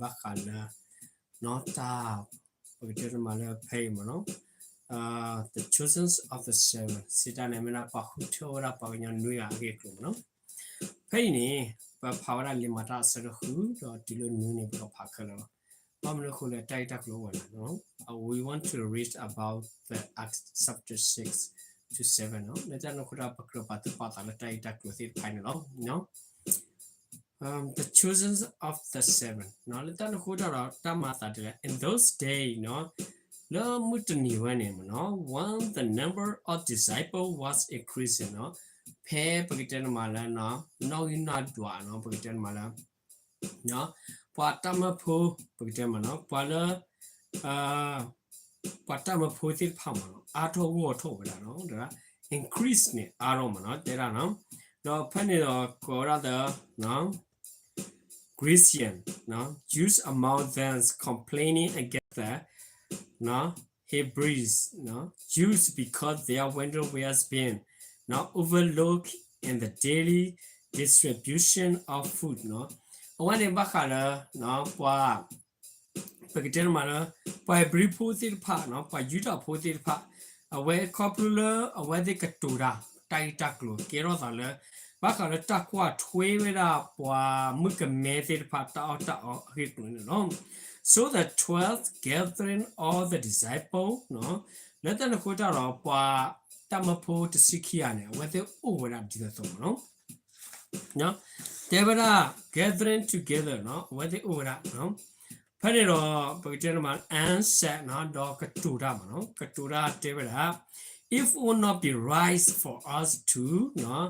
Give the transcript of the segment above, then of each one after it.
ဘၣ်ဃးလၢ တၢ် ပကတဲတမးလၢဖဲအံၤမ့ၢ်နီၤ the chosen of the seven စံးတၢ်န့ၣ် မ့ၢ်ဒၣ်ပှၤဃုထၢဝဲဒၣ်ပှၤကညီနွံဂၤအဂ့ၢ်အကျိၤမ့ၢ်နီၤ. ဖဲအံၤန့ၣ် ပဖးဝဲဒၣ်လံာ်မၤတၢ်အဆၢဒိၣ်ဃု ဒီးတုၤလၢနွံန့ၣ် ပကဖးခဲလၢာ်လီၤ. ဘၣ်မနုၤအဃိလဲၣ် တၢ်ဂ့ၢ်တၢ်ကျိၤအိၣ်ဝဲဒၣ် we want to read about the Acts chapter six to seven နီၤ. လၢတၢ်န့ၣ်အဃိဒီး ပကြၢးပာ်သူၣ်ပာ်သးလၢတၢ်ဂ့ၢ်တၢ်ကျိၤသ့ၣ်တဖၣ်န့ၣ်လီၤ. The chosen of the seven နီၤ. လၢတၢ်န့ၣ်အဃိဒီး တၢ်မၤအသးဒ်လဲၣ် in those days နီၤ, လၢမုၢ်တနံၤဝဲန့ၣ်မ့ၢ်နီၤ when the number of disciples was increasing နီၤ, ဖဲပကတဲန့ၣ်မးလၢ နီၣ်ဂံၢ်နီၣ်ဒွးနီၤ ပကတဲန့ၣ်မးလၢ ပှၤတၢ်မၢဖိ ပကတဲမးနီၤ ပှၤလၢ ပှၤတၢ်မၢဖိသ့ၣ်တဖၣ်မးနီၤ အါထီၣ်ဂီၢ်ထီၣ်ဝဲဒၣ်နီၤ ဒီး increase န့ၣ် အါထီၣ်မးနီၤ တဲဒၣ်နီၤ. ဒီးဖဲန့ၣ်ဒီးကိးဝဲဒၣ်ဒီး Grecian, Jews among them complaining against the Hebrews, Jews because their window was being overlooked in the daily distribution of food နီၤ. အဝဲန့ၣ်ဘၣ်ဃးလၢ ပှၤ ပကတဲန့ၣ်မးလၢ ပှၤဧ့ၤဘြံၤဖိသ့ၣ်တဖၣ်နီၤ ပှၤယူဒၤဖိသ့ၣ်တဖၣ် အဝဲခီဖျိလၢအဝဲသ့ၣ်ကတိၤတၢ် တၢ်ဂ့ၢ်တၢ်ကျိၤကဲထီၣ်သးလၢ ဘၣ်ဃးလၢတၢ်ကွၢ်ထွဲဝဲဒၣ်ပှၤမုၣ်ကမဲသ့ၣ်တဖၣ်တၢ်အီၣ်တၢ်အီအဂ့ၢ်အကျိၤန့ၣ်လီၤ. So the twelve gathering all the disciples နီၤ, လၢတၢ်န့ၣ်အဃိတၢ်ဒီး ပှၤတၢ်မၢဖိတဆံခံဂၤန့ၣ် အဝဲသ့ၣ်အိၣ်ဝဲဒၣ်ဒ်သိးသိးမးနီၤ တဲဝဲဒၣ် gathering together နီၤ အဝဲသ့ၣ်အိၣ်ဝဲဒၣ် ဖဲန့ၣ်ဒီး ပကတဲန့ၣ်မး and said နီၤ ဒီးကတိၤတၢ်မးနီၤ ကတိၤတၢ်တဲဝဲဒၣ် if it would not be right for us to နီၤ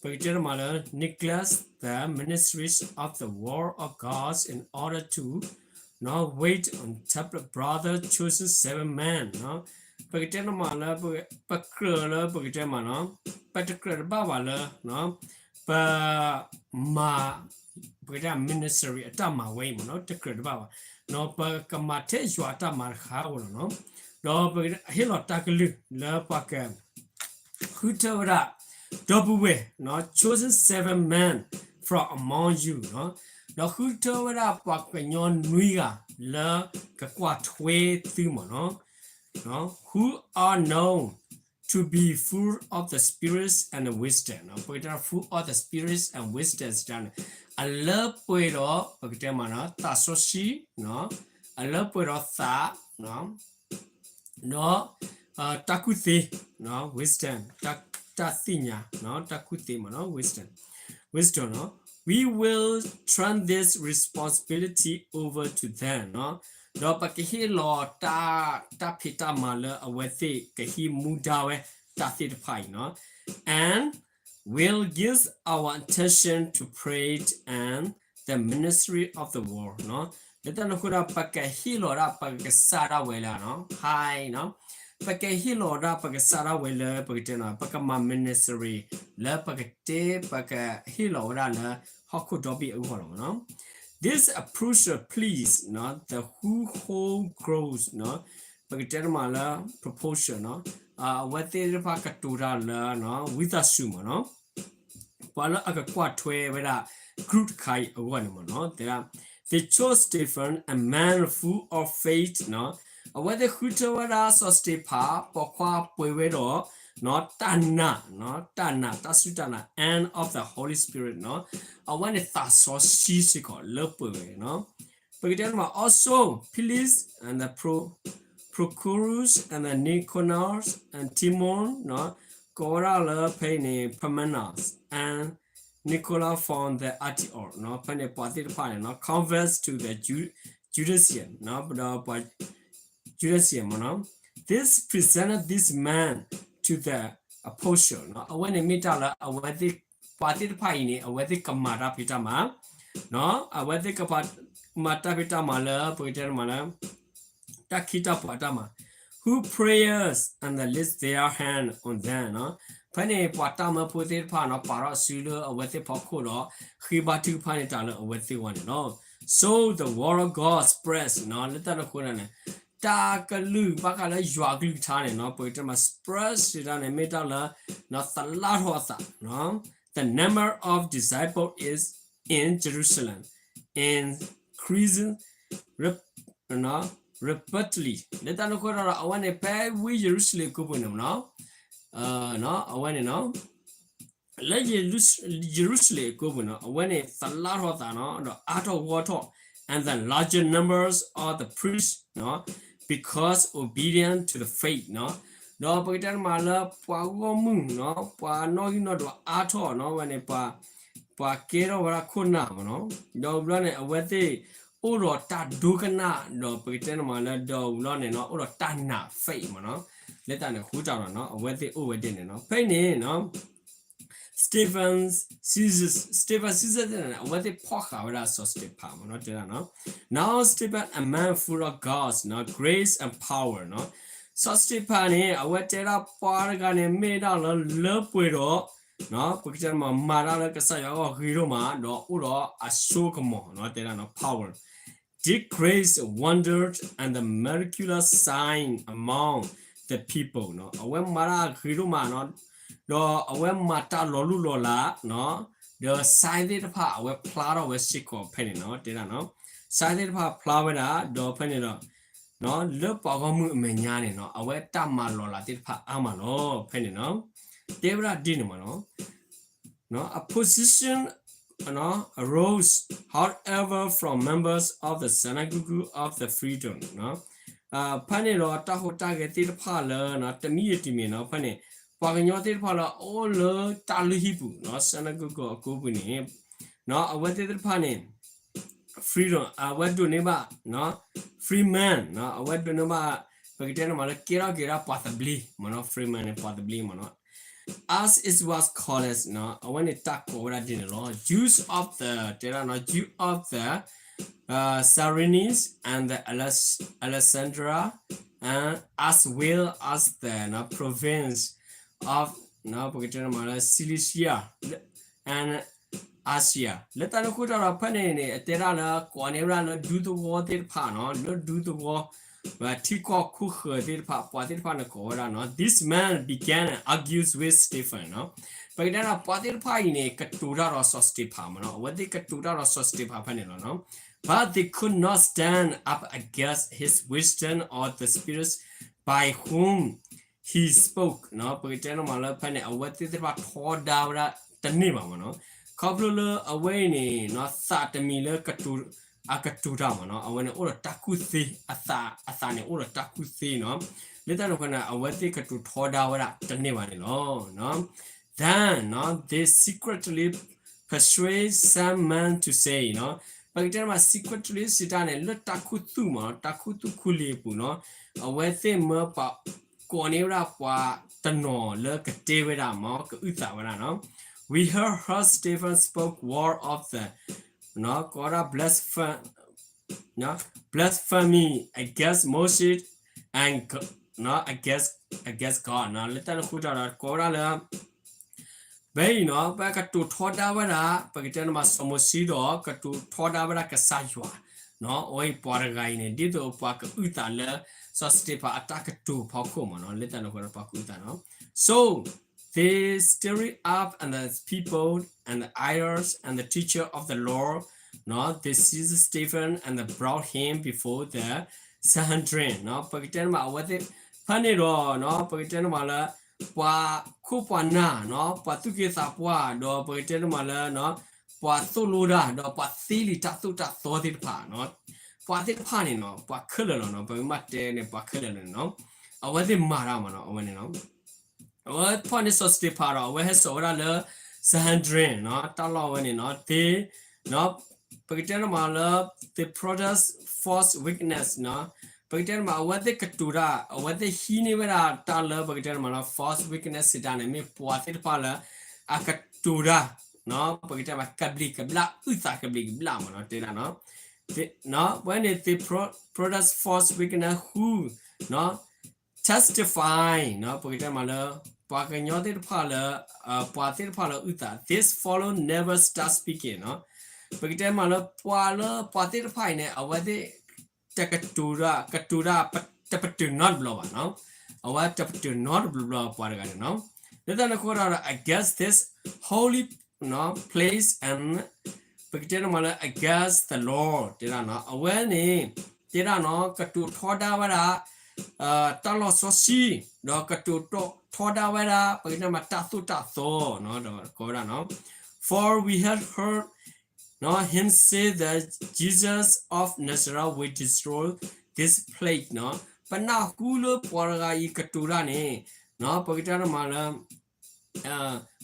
ပကတဲန့ၣ်မးလၢ neglect the ministries of the word of God in order to နီၤ wait on temple brother chosen seven men နီၤ ပကတဲန့ၣ်မးလၢ ပကြၢးလၢပကတဲမးနီၤ ပတကြၢးတဘၣ်ဘၣ်လၢ ပမၤ ပကတဲ ministry အတၢ်မၤဝဲအံၤမးနီၤ တကြၢးတဘၣ်ဘၣ် နီၤ ပကမၤထဲယွၤအတၢ်မၤတခါဧိၤလီၤနီၤ ဒီးပဟ့ၣ်လီၤတၢ်ကလုၢ်လၢပှၤက ဃုထၢဝဲဒၣ် ဒီပုၢ်ဝဲၢ်နီၤ chosen seven men from among you နီၤ ဒီးဃုထၢဝဲဒၣ်ပှၤကညီနွံဂၤလၢကကွၢ်ထွဲသုမးနီၤ who are known to be full of the Spirit and the wisdom နီၤ ပကတဲ full of the Spirit and wisdom စံးတၢ်န့ၣ် အလၢပှဲၤဒီး ပကတဲမးနီၤ သးစီဆှံ အလၢပှဲၤဒီးသး ဒီး တၢ်ကူၣ်သ့ wisdom တၢ်သ့ၣ်ညါ တၢ်ကူၣ်သ့မးနီၤ wisdom, wisdom နီၤ we will turn this responsibility over to them နီၤ ဒီးပကဟ့ၣ်လီၤတၢ် တၢ်ဖံးတၢ်မၤလၢအဝဲသ့ၣ်ကဟံးမူဒါဝဲတၢ်သ့ၣ်တဖၣ်အံၤနီၤ and will give our attention to prayer and the ministry of the word နီၤ လၢတၢ်န့ၣ်အဃိဒီး ပကဟ့ၣ်လီၤဒၣ်ပကစၢ်ဒၣ်ဝဲလၢနီၤ high နီၤ ပကဟ့ၣ်လီၤဒၣ်ပကစၢ်ဒၣ်ဝဲလၢပကတဲနီၤ ပကမၤ ministry လၢပကတဲ ပကဟ့ၣ်လီၤဝဲဒၣ်လၢဟီၣ်ခိၣ်ဒီဘ့ၣ်အဂီၢ်လီၤမးနီၤ This approach please နီၤ the whole, whole group နီၤ ပကတဲတမးလၢ proportion နီၤ အဝဲသ့ၣ်တဖၣ်ကတိၤတၢ်လၢ ဝံသးစူၤမးနီၤ ပှၤလၢအကကွၢ်ထွဲဝဲဒၣ် group တခါအံၤအဂီၢ်န့ၣ်မးနီၤ တဲဒၣ် They chose Stephen, a man full of faith နီၤ အဝဲသ့ၣ်ဃုထၢဝဲဒၣ် စီၤစတ့းဖၣ် ပိာ်ခွါပှဲၤဝဲဒီး တၢ်နာ် တၢ်နာ် တၢ်စူၢ်တၢ်နာ် and of the Holy Spirit နီၤ အဝဲန့ၣ်သးစီဆှံစ့ၢ်ကီးလၢပှဲၤဝဲနီၤ ပကတဲတမး also Felix and the Pro, Prochorus and the Nicanor and Timon နီၤ ကိးဝဲဒၣ်လၢဖဲအံၤန့ၣ် Parmenas and Nicanor from the Antioch နီၤ ဖဲန့ၣ်ပှၤသ့ၣ်တဖၣ်န့ၣ်နီၤ converts to the Ju, Judaism နီၤ ဒီးပှၤ Judaism မးနီၤ This presented this man to the apostle နီၤ အဝဲန့ၣ်မ့ၢ်တၢ်လၢအဝဲသ့ၣ် ပှၤသ့ၣ်တဖၣ်အံၤန့ၣ် အဝဲသ့ၣ်ကမၤတၢ်ဖံးတၢ်မၤ နီၤ အဝဲသ့ၣ်ကမၤတၢ်ဖံးတၢ်မၤလၢ ပကတဲတမးလၢ တၢ်ခ့တၢ်ပှၤတၢ်မၤ who prayers and laid their hand on them နီၤ ဖဲန့ၣ် ပှၤတၢ်မၢဖိသ့ၣ်တဖၣ်နီၤ ပာ်ထီၣ်စုလၢအဝဲသ့ၣ်ဖီခိၣ်ဒီး ဃ့ဘါထုကဖၣ်န့ၢ်တၢ်လၢအဝဲသ့ၣ်အဂီၢ်န့ၣ်လီၤ So the word of God spreads နီၤ လၢတၢ်န့ၣ်အဃိန့ၣ် တၢ်ကလုၢ်ဘၣ်ဃးလၢယွၤအကလုၢ်ကထါန့ၣ်နီၤ ပကတဲမး spread စံးတၢ်န့ၣ် မ့ၢ်တၢ်လၢ သလၢ်ထီၣ်အသး The number of disciples is in Jerusalem in increasing rap- နော် rapidly လၢတၢ်န့ၣ်အဃိဒီး အဝဲန့ၣ် ဖဲဝ့ၢ်ယရူၤၡလ့ၣ်အကိပူၤန့ၣ်မ့ၢ်နီၤ အဝဲန့ၣ်နီၤ လၢယရူၤၡလ့ၣ်အကိပူၤနီၤ အဝဲန့ၣ်သလၣ်ထီၣ်သးနီၤ ဒီးအါထီၣ်ဂီၢ်ထီၣ် and the larger numbers of the priests နီၤ because obedient to the faith နီၤ ဒီးပကတဲတမးလၢပှၤဂီၢ်မုၢ်နီၤ ပှၤနီၣ်ဂံၢ်နီၣ်ဒွးအါထီၣ်နီၤ ဝဲန့ၣ် ပှၤကဲထီၣ်ဝဲဒၣ်ခိၣ်နၢ်မ့ၢ်နီၤ ဒီးဘျီန့ၣ် အဝဲသ့ၣ်အိၣ်ဒီးတၢ်ဒိကနၣ် ဒီးပကတဲတမးလၢ ဒီးဘျီန့ၣ်နီၤ အိၣ်ဒီးတၢ်နာ် faith မ့ၢ်နီၤ လၢတၢ်န့ၣ်ဃိတၢ်ဒီးနီၤ အဝဲသ့ၣ်အိၣ်ဝဲဒ်န့ၣ်နီၤ ဖဲအံၤန့ၣ်နီၤ Stephen Caesar, Stephen Caesar န့ၣ် အဝဲသ့ၣ်ဖီၣ်ဃာ်ဝဲဒၣ်စီၤစတ့းဖၣ်မ့ၢ်နီၤ တဲဒၣ်နီၤ Now Stephen, a man full of God's နီၤ grace and power နီၤ စီၤစတ့းဖၣ်န့ၣ် အဝဲတဲဒၣ်ပှၤတဂၤန့ၣ် မ့ၢ်ဒၣ်လၢလၢပှဲၤဒီး ပကတဲမး မၤတၢ်လၢကစၢ်ယွၤအဂီၢ်ဂ့ၤဒိၣ်မး ဒီးအိၣ်ဒီးအစိကမီၤနီၤ တဲဒၣ်နီၤ power did great wonders and the miraculous sign among the people နီၤ အဝဲမၤတၢ်ဂ့ၤဒိၣ်မးနီၤ ဒီးအဝဲမၤတၢ်လီၤလူၢ်လီၤလးနီၤ ဒီး sign သ့ၣ်တဖၣ် အဝဲဖျါထီၣ်ဝဲစ့ၢ်ကီးဖဲန့ၣ်နီၤ တဲဒၣ်နီၤ sign သ့ၣ်တဖၣ်ဖျါဝဲဒၣ် ဒီးဖဲန့ၣ်ဒီး လၢပှၤဂီၢ်မုၢ်အမဲာ်ညါန့ၣ်နီၤ အဝဲတၢ်မၤလီၤလးသ့ၣ်တဖၣ်အါမးလီၤ ဖဲန့ၣ်နီၤ တဲဝဲဒၣ်ဒ်န့ၣ်မးနီၤ Opposition arose, however, from members of the Synagogue of the Freedom နီၤ ဖဲန့ၣ်ဒီးတၢ်ဟူးတၢ်ဂဲၤသ့ၣ်တဖၣ်လၢ တမံၤဂ့ၤတမံၤနီၤ ဖဲန့ၣ် ပှၤကညီသ့ၣ်တဖၣ်လၢအအိၣ်လၢတၢ်လုၢ်ဟံၣ်ပူၤနီၤ synagogue အကိပူၤန့ၣ် အဝဲသ့ၣ်တဖၣ်န့ၣ် freedom အဝဲဒိးန့ၢ်ဘၣ် free man နီၤ အဝဲဒိးန့ၢ်ဘၣ် ပကတဲန့ၣ်မးလၢကဲထီၣ်က့ၤဒၣ်ပှၤသဘျ့မ့ၢ်နီၤ free man န့ၣ် ပှၤသဘျ့မ့ၢ်နီၤ as it was called နီၤ အဝဲန့ၣ်တၢ်ကိးဝဲဒၣ်ဒ်န့ၣ်လီၤ Jews of the တဲဒၣ်နီၤ Jew of the Cyrene and the Alex- Alexandria and as well as the နီၤ province of နီၤ ပကတဲန့ၣ်မးလၢ Cilicia and Asia လၢတၢ်န့ၣ်အဃိတၢ်ဒီး ဖဲန့ၣ်န့ၣ် အတဲဒၣ်လၢကိးန့ၢ်ဝဲဒၣ်လၢဒူသဝီသ့ၣ်တဖၣ်နီၤ လၢဒူသဝီ ထံကီၢ်ခိၣ်ဃၢၤသ့ၣ်တဖၣ် ပှၤသ့ၣ်တဖၣ်န့ၣ်ကိးဝဲဒၣ်နီၤ This man began and argues with Stephen နီၤ ပကတဲဒၣ်ပှၤသ့ၣ်တဖၣ်အံၤန့ၣ် ကတိၤတၢ်ဒီးစီၤစတ့းဖၣ်မ့ၢ်နီၤ အဝဲသ့ၣ်ကတိၤတၢ်ဒီးစီၤစတ့းဖၣ်ဖဲန့ၣ်လီၤနီၤ But they could not stand up against his wisdom or the spirits by whom he spoke နီၤ ပကတဲန့ၣ်မးလၢဖဲန့ၣ် အဝဲသ့ၣ်တဖၣ်ထီဒါဝဲဒၣ်တန့ၢ်ဘၣ်မ့ၢ်နီၤ ခီဖျိလၢအဝဲအံၤန့ၣ်နီၤ သးတမံၤလၢ အကတိၤတၢ်မ့ၢ်နီၤ အဝဲန့ၣ်အိၣ်ဒီးတၢ်ကူၣ်သ့ အသး အသးန့ၣ်အိၣ်ဒီးတၢ်ကူၣ်သ့နီၤ လၢတၢ်န့ၣ်အဃိန့ၣ် အဝဲသ့ၣ်ကတိၤထီဒါဝဲဒၣ်တန့ၢ်ဘၣ်န့ၣ်လီၤ Then နီၤ they secretly persuade some men to say နီၤ ပကတဲန့ၣ်မး secretly စံးတၢ်န့ၣ် လၢတၢ်ခူသူၣ်မ့ၢ်နီၤ တၢ်ခူသူၣ်ခူလံၤအပူၤနီၤ အဝဲသ့ၣ်မၢပှၤ ကိးန့ၢ်ဝဲဒၣ်ပှၤတနီၤလၢကတဲဝဲဒၣ်မ့ၢ် ကအုၣ်သးဝဲဒၣ်နီၤ We heard how Stephen spoke word of the ကိးဝဲဒၣ် blasphemy against Moses and against against God နီၤ လၢတၢ်န့ၣ်အဃိတၢ်ဒီး ကိးဝဲဒၣ်လၢ ဖဲအံၤနီၤ ပကတိၤထီဒါဝဲဒၣ် ပကတဲန့ၣ်မး စီၤမိၤၡ့ဒီး ကတိၤထီဒါဝဲဒၣ်ကစၢ်ယွၤ နီၤ အဝဲအံၤပှၤတဂၤအံၤန့ၣ် ဒ်သိးပှၤကအုၣ်သးလၢ စီၤစတ့းဖၣ်အတၢ်ကတိၤဖီခိၣ်မ့ၢ်နီၤ လၢတၢ်န့ၣ်အဃိဒီးပှၤကအုၣ်သးနီၤ So they stirred up and the people and the elders and the teacher of the law, နီၤ they seized Stephen and brought him before the Sanhedrin နီၤ ပကတဲန့ၣ်မး အဝဲသ့ၣ် ဖဲန့ၣ်ဒီးနီၤ ပကတဲန့ၣ်မးလၢ ပှၤခိၣ်ပှၤနၢ်နီၤ ပှၤသူၣ်က့သးပှၢ် ဒီးပကတဲန့ၣ်မးလၢ ပှၤသိၣ်လိတၢ် ဒီးပှၤသ့လံာ်တၢ်သိၣ်တၢ်သီသ့ၣ်တဖၣ်နီၤ ပှၤသ့ၣ်တဖၣ်န့ၣ်နီၤ ပှၤခဲလၢာ်လီၤနီၤ ပမ့ၢ်တဲန့ၣ် ပှၤခဲလၢာ်လီၤန့ၣ်နီၤ အဝဲသ့ၣ်မၤတၢ်မးနီၤ အဝဲန့ၣ်နီၤ အဝဲဖီၣ်န့ၢ်စီၤစတ့းဖၣ်ဒီး အဝဲဟဲစိာ်ဝဲဒၣ်လၢ Sanhedrin နီၤ တၢ်လီၢ်ဝဲန့ၣ်နီၤ သ့ နီၤ ပကတဲန့ၣ်မးလၢ they produce false witness နီၤ ပကတဲန့ၣ်မး အဝဲသ့ၣ်ကတိၤတၢ် အဝဲသ့ၣ်ဟံးန့ၢ်ဝဲဒၣ်တၢ်လၢ ပကတဲန့ၣ်မးလၢ false witness စံးတၢ်န့ၣ် မ့ၢ်ပှၤသ့ၣ်တဖၣ်လၢ အကတိၤတၢ် နီၤ ပကတဲမး ကဘျံးကဘျၣ် အုၣ်သးကဘျံးကဘျၣ်မးနီၤ တဲဒၣ်နီၤ နီၤ ဝဲန့ၣ် they pro- produce false witness who နီၤ testify နီၤ ပကတဲမးလၢ ပှၤကညီသ့ၣ်တဖၣ်လၢ ပှၤသ့ၣ်တဖၣ်လၢအုၣ်သး this fellow never stopped speaking နီၤ ပကတဲမးလၢ ပှၤလၢ ပှၤသ့ၣ်တဖၣ်အံၤန့ၣ် အဝဲသ့ၣ် တကတိၤတၢ် ကတိၤတၢ် တပတုာ်နီတဘျီဘၣ်နီၤ အဝဲတပတုာ်နီတဘျီဘျီပှၤတဂၤန့ၣ်နီၤ လၢတၢ်န့ၣ်အဃိဒီး against this holy place and ပကတဲန့ၣ်မးလၢ against the law တဲဒၣ်နီၤ, အဝဲန့ၣ် တဲဒၣ်နီၤ ကတိၤထီဒါဝဲဒၣ် တၢ်လီၢ်စီဆှံ, ဒီးကတိၤထီဒါဝဲဒၣ် ပကတဲမး တၢ်သိၣ်တၢ်သီနီၤ, ဒီးကိးဝဲဒၣ်နီၤ For we have heard him say that Jesus of Nazareth will destroy this place နီၤ, ပနၢ်ဟူလၢပှၤတဂၤအံၤကတိၤတၢ်န့ၣ် ပကတဲတမးလၢ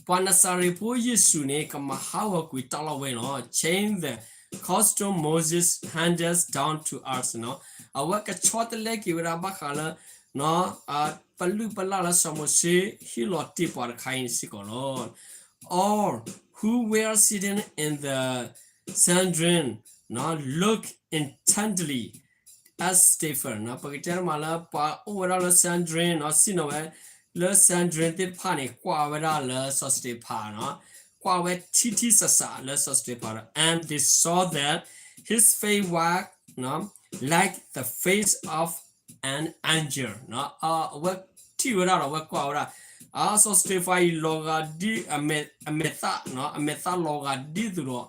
ပှၤနစၤရ့းဖိယ့ၣ်ၡူးန့ၣ် ကမၤဟးဂီၤကွံာ်တၢ်လီၢ်ဝဲလီၤ. Change the custom Moses handed down to us နီၤ, အဝဲကဆီတလဲက့ၤဝဲဒၣ်ဘၣ်ဃးလၢ ပလုၢ်ပလၢ်လၢစီၤမိၤၡ့ ဟ့ၣ်လီၤတ့ၢ်ပှၤတခါအံၤစ့ၢ်ကီးလီၤ. All who were sitting in the Sanhedrin looked intently at Stephen နီၤ, ပကတဲတမးလၢပှၤအိၣ်ဝဲဒၣ်လၢ Sanhedrin နီၤ, စံၣ်ညီၣ်ဝဲလၢ Sanhedrin သ့ၣ်တဖၣ်န့ၣ် ကွၢ်ဝဲဒၣ်လၢစီၤစတ့းဖၣ်နီၤ, ကွၢ်ဝဲထံထံဆးဆးလၢစီၤစတ့းဖၣ်ဒီး and they saw that his face was like the face of an angel နီၤ, အဝဲထံၣ်ဝဲဒၣ်ဒီးအဝဲကွၢ်ဝဲဒၣ် အစီၤစတ့းဖၣ်အံၤလီၤဂာ်ဒ် အမဲာ်သၣ်နီၤ, အမဲာ်သၣ်လီၤဂာ်ဒ်သိးဒီး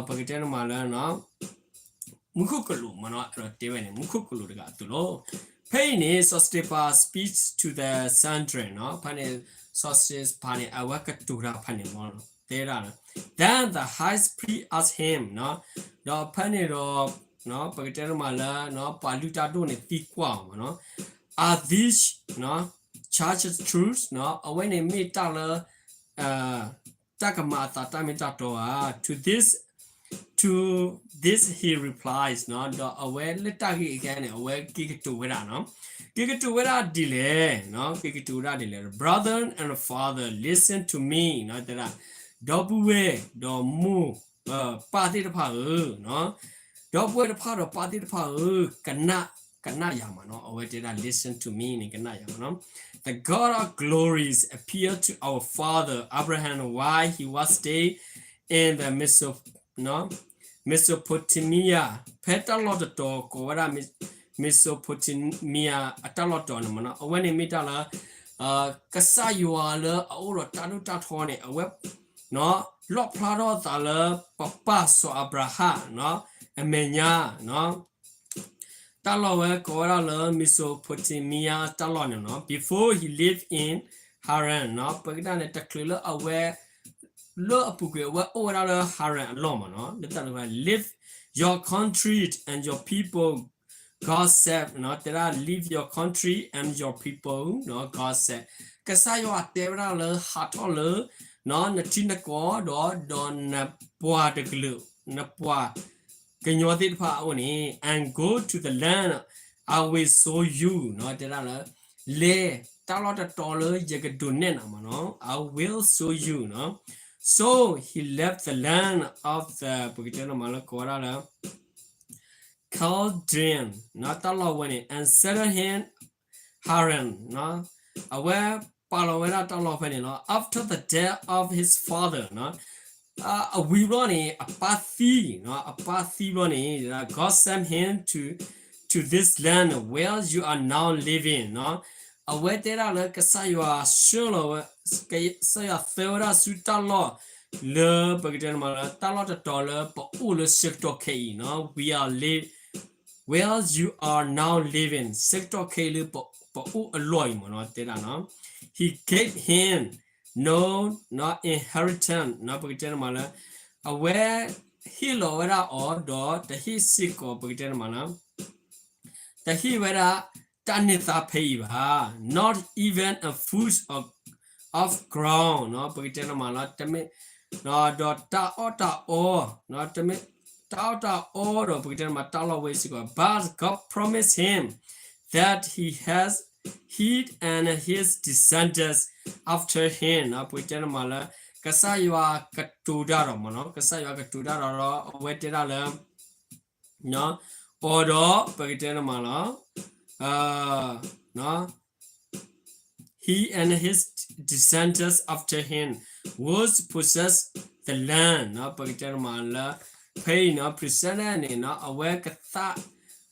ပကတဲတမးလၢ မူခိၣ်ကလူးမးနီၤ, အဲၣ်ဒိးတဲဝဲန့ၣ် မူခိၣ်ကလူးတဂၤအသိးလီၤ. ဖဲအံၤန့ၣ် စီၤစတ့းဖၣ် speaks to the Sanhedrin နီၤ, ဖဲန့ၣ် စီၤစတ့းဖၣ်န့ၣ် အဝဲကတိၤတၢ်ဖဲန့ၣ်မးနီၤ, တဲဒၣ် Then the high priest asked him နီၤ, ဒီးဖဲန့ၣ်ဒီး ပကတဲတမးလၢ ပှၤလုၢ်တၢ်ဒိၣ်န့ၣ်သံကွၢ်အီၤမးနီၤ, Are these charges true? နီၤ, အဝဲန့ၣ်မ့ၢ်တၢ်လၢ တၢ်ကမၤအသးတၢ်မ့ၢ်တၢ်တီဧါ. To this, to this he replies နီၤ, ဒီးအဝဲလၢတၢ်ဂ့ၢ်အံၤန့ၣ် အဝဲက့ၤကတိၤဝဲဒၣ်နီၤ, က့ၤကတိၤဝဲဒၣ်ဒ်လဲၣ်, က့ၤကတိၤဝဲဒၣ်ဒ်လဲၣ်, Brother and father, listen to me နီၤ, တဲဒၣ် ဒီပုၢ်ဝဲၢ် ဒီးမိၢ်ပၢ်သ့ၣ်တဖၣ်ဧၢ, ဒီပုၢ်ဝဲၢ်တဖၣ်ဒီးပၢ်သ့ၣ်တဖၣ်ဧၢ, ကနၣ်ယၤမးနီၤ, အဝဲတဲဒၣ် listen to me န့ၣ် ကနၣ်ယၤမးနီၤ, The God of glories appeared to our father Abraham while he was staying in the Meso Mesopotamia ဖဲတၢ်လီၢ်တတီၤကိးဝဲဒၣ် Mesopotamia အတၢ်လီၢ်တတီၤန့ၣ်မးနီၤ, အဝဲန့ၣ်မ့ၢ်တၢ်လၢ ကစၢ်ယွၤလၢအအိၣ်ဒီးတၢ်ဒိၣ်တၢ်ထီန့ၣ် အဝဲ လီၣ်ဖျါထီၣ်အသးလၢပပၢ်စီၤအၤဘြၤဟၣ် အမဲာ်ညါ တၢ်လီၢ်ဝဲကိးဝဲဒၣ်လၢ Mesopotamia တၢ်လီၢ်န့ၣ်နီၤ, before he lived in Haran နီၤ, ပကတဲန့ၣ် တချုးလၢအဝဲ လၢအပူၤကွံာ်အဝဲအိၣ်ဝဲဒၣ်လၢ Haran အလီၢ်မးနီၤ, လၢတၢ်လၢ leave your country and your people, God said နီၤ, တဲဒၣ် leave your country and your people နီၤ, God said ကစၢ်ယွၤတဲဝဲဒၣ်လၢဟးထီၣ်လၢ နထံနကီၢ်ဒီး ဒီးနပှၤတကလုာ် နပှၤ ကညီသ့ၣ်တဖၣ်အအိၣ်န့ၣ် and go to the land I will show you နီၤ, တဲဒၣ်လၢ လဲၤတၢ်လီၢ်တတီၤလၢယကဒုးနဲၣ်နၤမးနီၤ, I will show you နီၤ, so he left the land of the ပကတဲန့ၣ်မးလၢကိးဝဲဒၣ်လၢ Chaldean နီၤ, တၢ်လီၢ်ဝဲန့ၣ် and settled in Haran နီၤ, အဝဲပာ်လီၤဝဲဒၣ်တၢ်လီၢ်ဖဲန့ၣ်လီၤ, after the death of his father နီၤ, အဝံၤဘျီန့ၣ် အပၢ်သံ, အပၢ်သံဘျီန့ၣ် God sent him to, to this land where you are now living နီၤ, အဝဲတဲဒၣ်လၢကစၢ်ယွၤ ဆှၢလီၤဝဲ, ကစၢ်ယွၤသၢဝဲဒၣ်ဆူတၢ်လီၢ်လၢ ပကတဲန့ၣ်မးလၢ တၢ်လီၢ်တတီၤလၢပအိၣ်လၢဆၢကတီၢ်ခဲအံၤနီၤ, we are live where you are now living ဆၢကတီၢ်ခဲအံၤလၢပအိၣ်အလီၢ်အံၤမးနီၤ, တဲဒၣ်နီၤ, he gave him no, no inheritance နီၤ, ပကတဲန့ၣ်မးလၢ အဝဲဟ့ၣ်လီၤဝဲဒၣ်အီၤဒီးတဟ့ၣ်စ့ၢ်ကီး ပကတဲန့ၣ်မးလၢ တဟ့ၣ်ဝဲဒၣ်တၢ်န့ၢ်သါဖဲအံၤဘၣ်, not even a foot of, of ground နီၤ, ပကတဲန့ၣ်မးလၢ တမ့ၢ် ဒီးတၢ်အီၣ်တၢ်အီ, တၢ်အီၣ်တၢ်အီဒီး ပကတဲန့ၣ်မး တၢ်လီၢ်ဝဲစ့ၢ်ကီး, but God promised him that he has, he and his descendants after him နီၤ, ပကတဲန့ၣ်မးလၢ ကစၢ်ယွၤကတိၤတၢ်ဒီးမးနီၤ, ကစၢ်ယွၤကတိၤတၢ်ဒီး အဝဲတဲဒၣ်လၢ အီၤဒီး ပကတဲန့ၣ်မးလီၤ, he and his descendants after him would possess the land နီၤ, ပကတဲန့ၣ်မးလၢ ဖဲအံၤနီၤ possess န့ၣ်နီၤ အဝဲကသး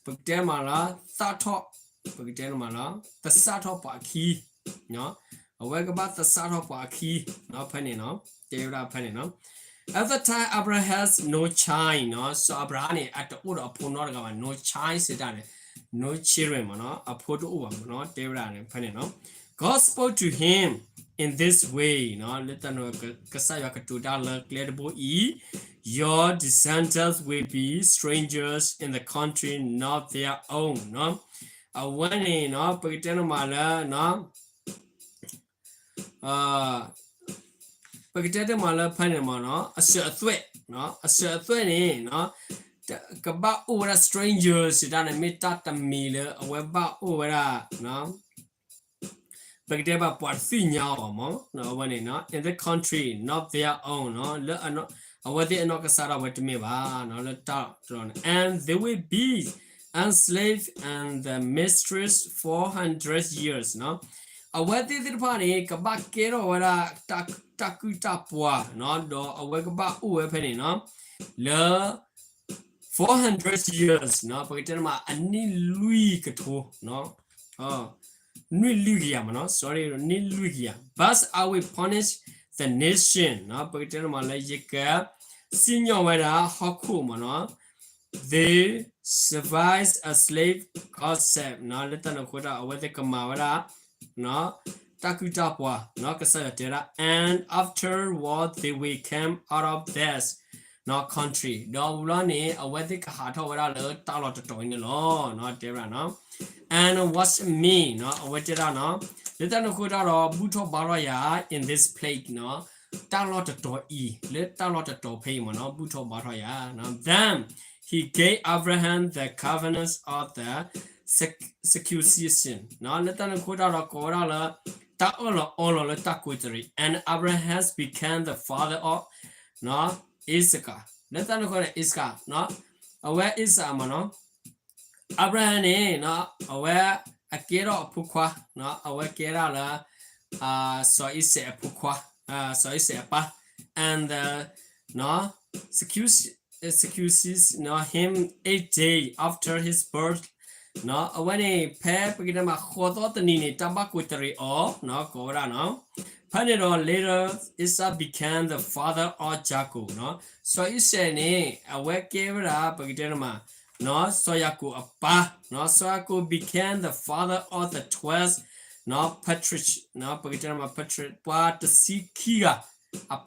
ပကတဲမးလၢ သးထီၣ် ပကတဲန့ၣ်မးလၢ သဆၣ်ထီၣ်ပှၤအခံ အဝဲကဘၣ်သဆၣ်ထီၣ်ပှၤအခံ ဖဲန့ၣ်နီၤ တဲဝဲဒၣ်ဖဲန့ၣ်နီၤ At the time Abraham has no child နီၤ, စီၤအၤဘြၤဟၣ်န့ၣ် အတအိၣ်ဒီးအဖိနီတဂၤဘၣ်, no child စံးတၢ်န့ၣ် no children မ့ၢ်နီၤ, အဖိတအိၣ်ဘၣ်မ့ၢ်နီၤ, တဲဝဲဒၣ်န့ၣ် ဖဲန့ၣ်နီၤ. God spoke to him in this way နီၤ, လၢတၢ်န့ၣ် ကစၢ်ယွၤကတိၤတၢ်လၢကျဲတဘိအံၤ, Your descendants will be strangers in the country not their own နီၤ. အဝဲန့ၣ်နီၤ ပကတဲန့ၣ်မးလၢ ပကတဲတမးလၢဖဲန့ၣ် မ့ၢ်နီၤ, အစၢၤအသွဲၣ်, အစၢၤအသွဲၣ်န့ၣ် ကဘၣ်အိၣ်ဝဲဒၣ် stranger စံးတၢ်န့ၣ် မ့ၢ်တၢ်တမံၤလၢအဝဲဘၣ်အိၣ်ဝဲဒၣ်, ပကတဲဘၣ်ပှၤတသ့ၣ်ညါအီၤမ့ၢ် အဝဲန့ၣ် in the country not their own နီၤ, လၢအဝဲသ့ၣ်အနီၢ်ကစၢ်ဒၣ်ဝဲတမ့ၢ်ဘၣ် လၢတၢ်တတီၤန့ၣ် and they will be enslaved and the mistreated four hundred years နီၤ. အဝဲသ့ၣ်သ့ၣ်တဖၣ်န့ၣ် ကဘၣ်ကဲထီၣ်ဝဲဒၣ် တၢ်ကုၢ်တၢ်ပှၤနီၤ, ဒီးအဝဲကဘၣ်အိၣ်ဝဲဖဲန့ၣ်နီၤ, လၢ four hundred years နီၤ, ပကတဲတမး အနံၣ်လွံၢ်ကထိ နွံလွံၢ်ကယၤမ့ၢ်နီၤ, sorry နွံလွံၢ်ကယၤ, but I will punish the nation နီၤ, ပကတဲတမးလၢယကစံၣ်ညီၣ်ဝဲဒၣ်ဟီၣ်ခိၣ်မ့ၢ်နီၤ, they survived a slave concept နီၤ, လၢတၢ်န့ၣ်အဃိတၢ် အဝဲသ့ၣ်ကမၤဝဲဒၣ် တၢ်ကုၢ်တၢ်ပှၤနီၤ, ကစၢ်ယွၤတဲဒၣ် and afterward they will come out of this နီၤ country ဒီးဝံၤလီၤန့ၣ် အဝဲသ့ၣ်ကဟးထီၣ်ဝဲဒၣ်လၢတၢ်လီၢ်တတီၤအံၤန့ၣ်လီၤနီၤ, တဲဝဲဒၣ်နီၤ, and worship me နီၤ, အဝဲတဲဒၣ်နီၤ, လၢတၢ်န့ၣ်အဃိတၢ်ဒီး ဘူၣ်ထီၣ်ဘါထီၣ်ယၤ in this place နီၤ, တၢ်လီၢ်တတီၤအံၤ လၢတၢ်လီၢ်တတီၤဖဲအံၤမ့ၢ်နီၤ, ဘူၣ်ထီၣ်ဘါထီၣ်ယၤနီၤ, then he gave Abraham the covenant of the circumcision နီၤ, လၢတၢ်န့ၣ်အဃိတၢ်ဒီးကိးဝဲဒၣ်လၢ တၢ်အၢၣ်လီၤအီလီၤလၢတၢ်ကူးတရံး and Abraham has become the father of နီၤ Isaac လၢတၢ်န့ၣ်အဃိန့ၣ် Isaac နီၤ, အဝဲ Isaac မ့ၢ်နီၤ, Abraham န့ၣ်နီၤ အဝဲအကဲထီၣ်အဖိခွါနီၤ, အဝဲကဲဒၣ်လၢ စီၤအံၤစဲးအဖိခွါ, စီၤအံၤစဲးအပၢ်, and the နီၤ circumcis- circumcised နီၤ him eight days after his birth နီၤ, အဝဲန့ၣ် ဖဲပကတဲမး ဃိးသီတနံၤန့ၣ် တၢ်ဘၣ်ကူးတရံးအီၤနီၤ, ကိးဝဲဒၣ်နီၤ, ဖဲန့ၣ်ဒီး later Isaac became the father of Jacob နီၤ, စီၤအံၤစဲးန့ၣ် အဝဲကဲဝဲဒၣ် ပကတဲမး နီၤ စီၤယၤကိာ်အပၢ်နီၤ, စီၤယၤကိာ် became the father of the twelve နီၤ patriarch နီၤ, ပကတဲမး patriarch ပှၤတဆံခံဂၤ အ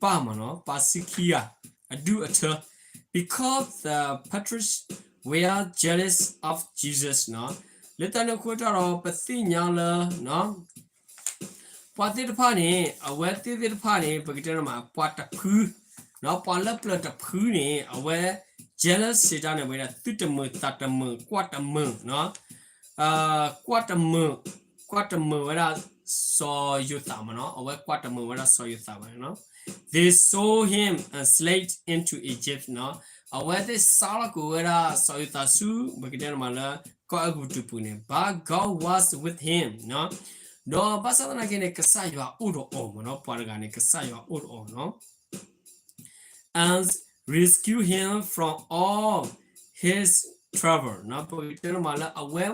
ပၢ်မ့ၢ်နီၤ, ပှၤဆံခံဂၤ အဒူၣ်အထၢ because the patriarch were jealous of Jesus နီၤ, လၢတၢ်န့ၣ်အဃိတၢ်ဒီး ပသ့ၣ်ညါလၢ ပှၤသ့ၣ်တဖၣ်န့ၣ် အဝဲသ့ၣ်သ့ၣ်တဖၣ်န့ၣ် ပကတဲမး ပှၤတဖု နီၤ, ပှၤလၢပျၢၤတဖုန့ၣ် အဝဲ jealous စံးတၢ်န့ၣ် ဝဲဒၣ် သူၣ်တမုာ်သးတမုာ် ကွၢ်တမုာ်နီၤ, ကွၢ်တမုာ် ကွၢ်တမုာ်ဝဲဒၣ် စီၤယိၤသးမ့ၢ်နီၤ, အဝဲကွၢ်တမုာ်ဝဲဒၣ်စီၤယိၤသးဘၣ်နီၤ, they sold him enslaved into Egypt နီၤ, အဝဲသ့ၣ်စးလီၤကွံာ်ဝဲဒၣ်စီၤယိၤသးဆူ ပကတဲမးလၢ ကီၢ်အဲၤကူပတူးပူၤန့ၣ် but God was with him နီၤ, ဒီးဘၣ်ဆၣ်သနာ်က့န့ၣ် ကစၢ်ယွၤအိၣ်ဒီးအီၤမ့ၢ်နီၤ, ပှၤတဂၤန့ၣ် ကစၢ်ယွၤအိၣ်ဒီးအီၤနီၤ and rescue him from all his trouble နီၤ, ပကတဲမးလၢအဝဲ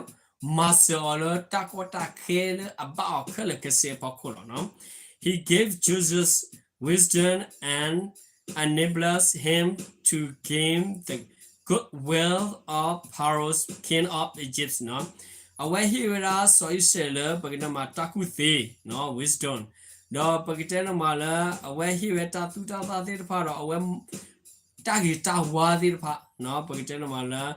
မၤစၢၤအီၤလၢ တၢ်ကီတၢ်ခဲလၢအဘၣ်အီၤခဲလၢာ်ခဲဆ့အဖီခိၣ်လီၤနီၤ, he gave Joseph wisdom and enables him to gain the good will of Pharaoh, king of Egypt နီၤ, အဝဲဟ့ၣ်ဝဲဒၣ်စီၤအံၤစဲးလၢ ပကတဲမးတၢ်ကူၣ်သ့နီၤ wisdom ဒီးပကတဲန့ၣ်မးလၢ အဝဲဟ့ၣ်ဝဲတၢ်သူၣ်တၢ်သၣ်သ့ၣ်တဖၣ်ဒီး အဝဲ တၢ်ဂ့ၤတၢ်ဝါသ့ၣ်တဖၣ်နီၤ, ပကတဲန့ၣ်မးလၢ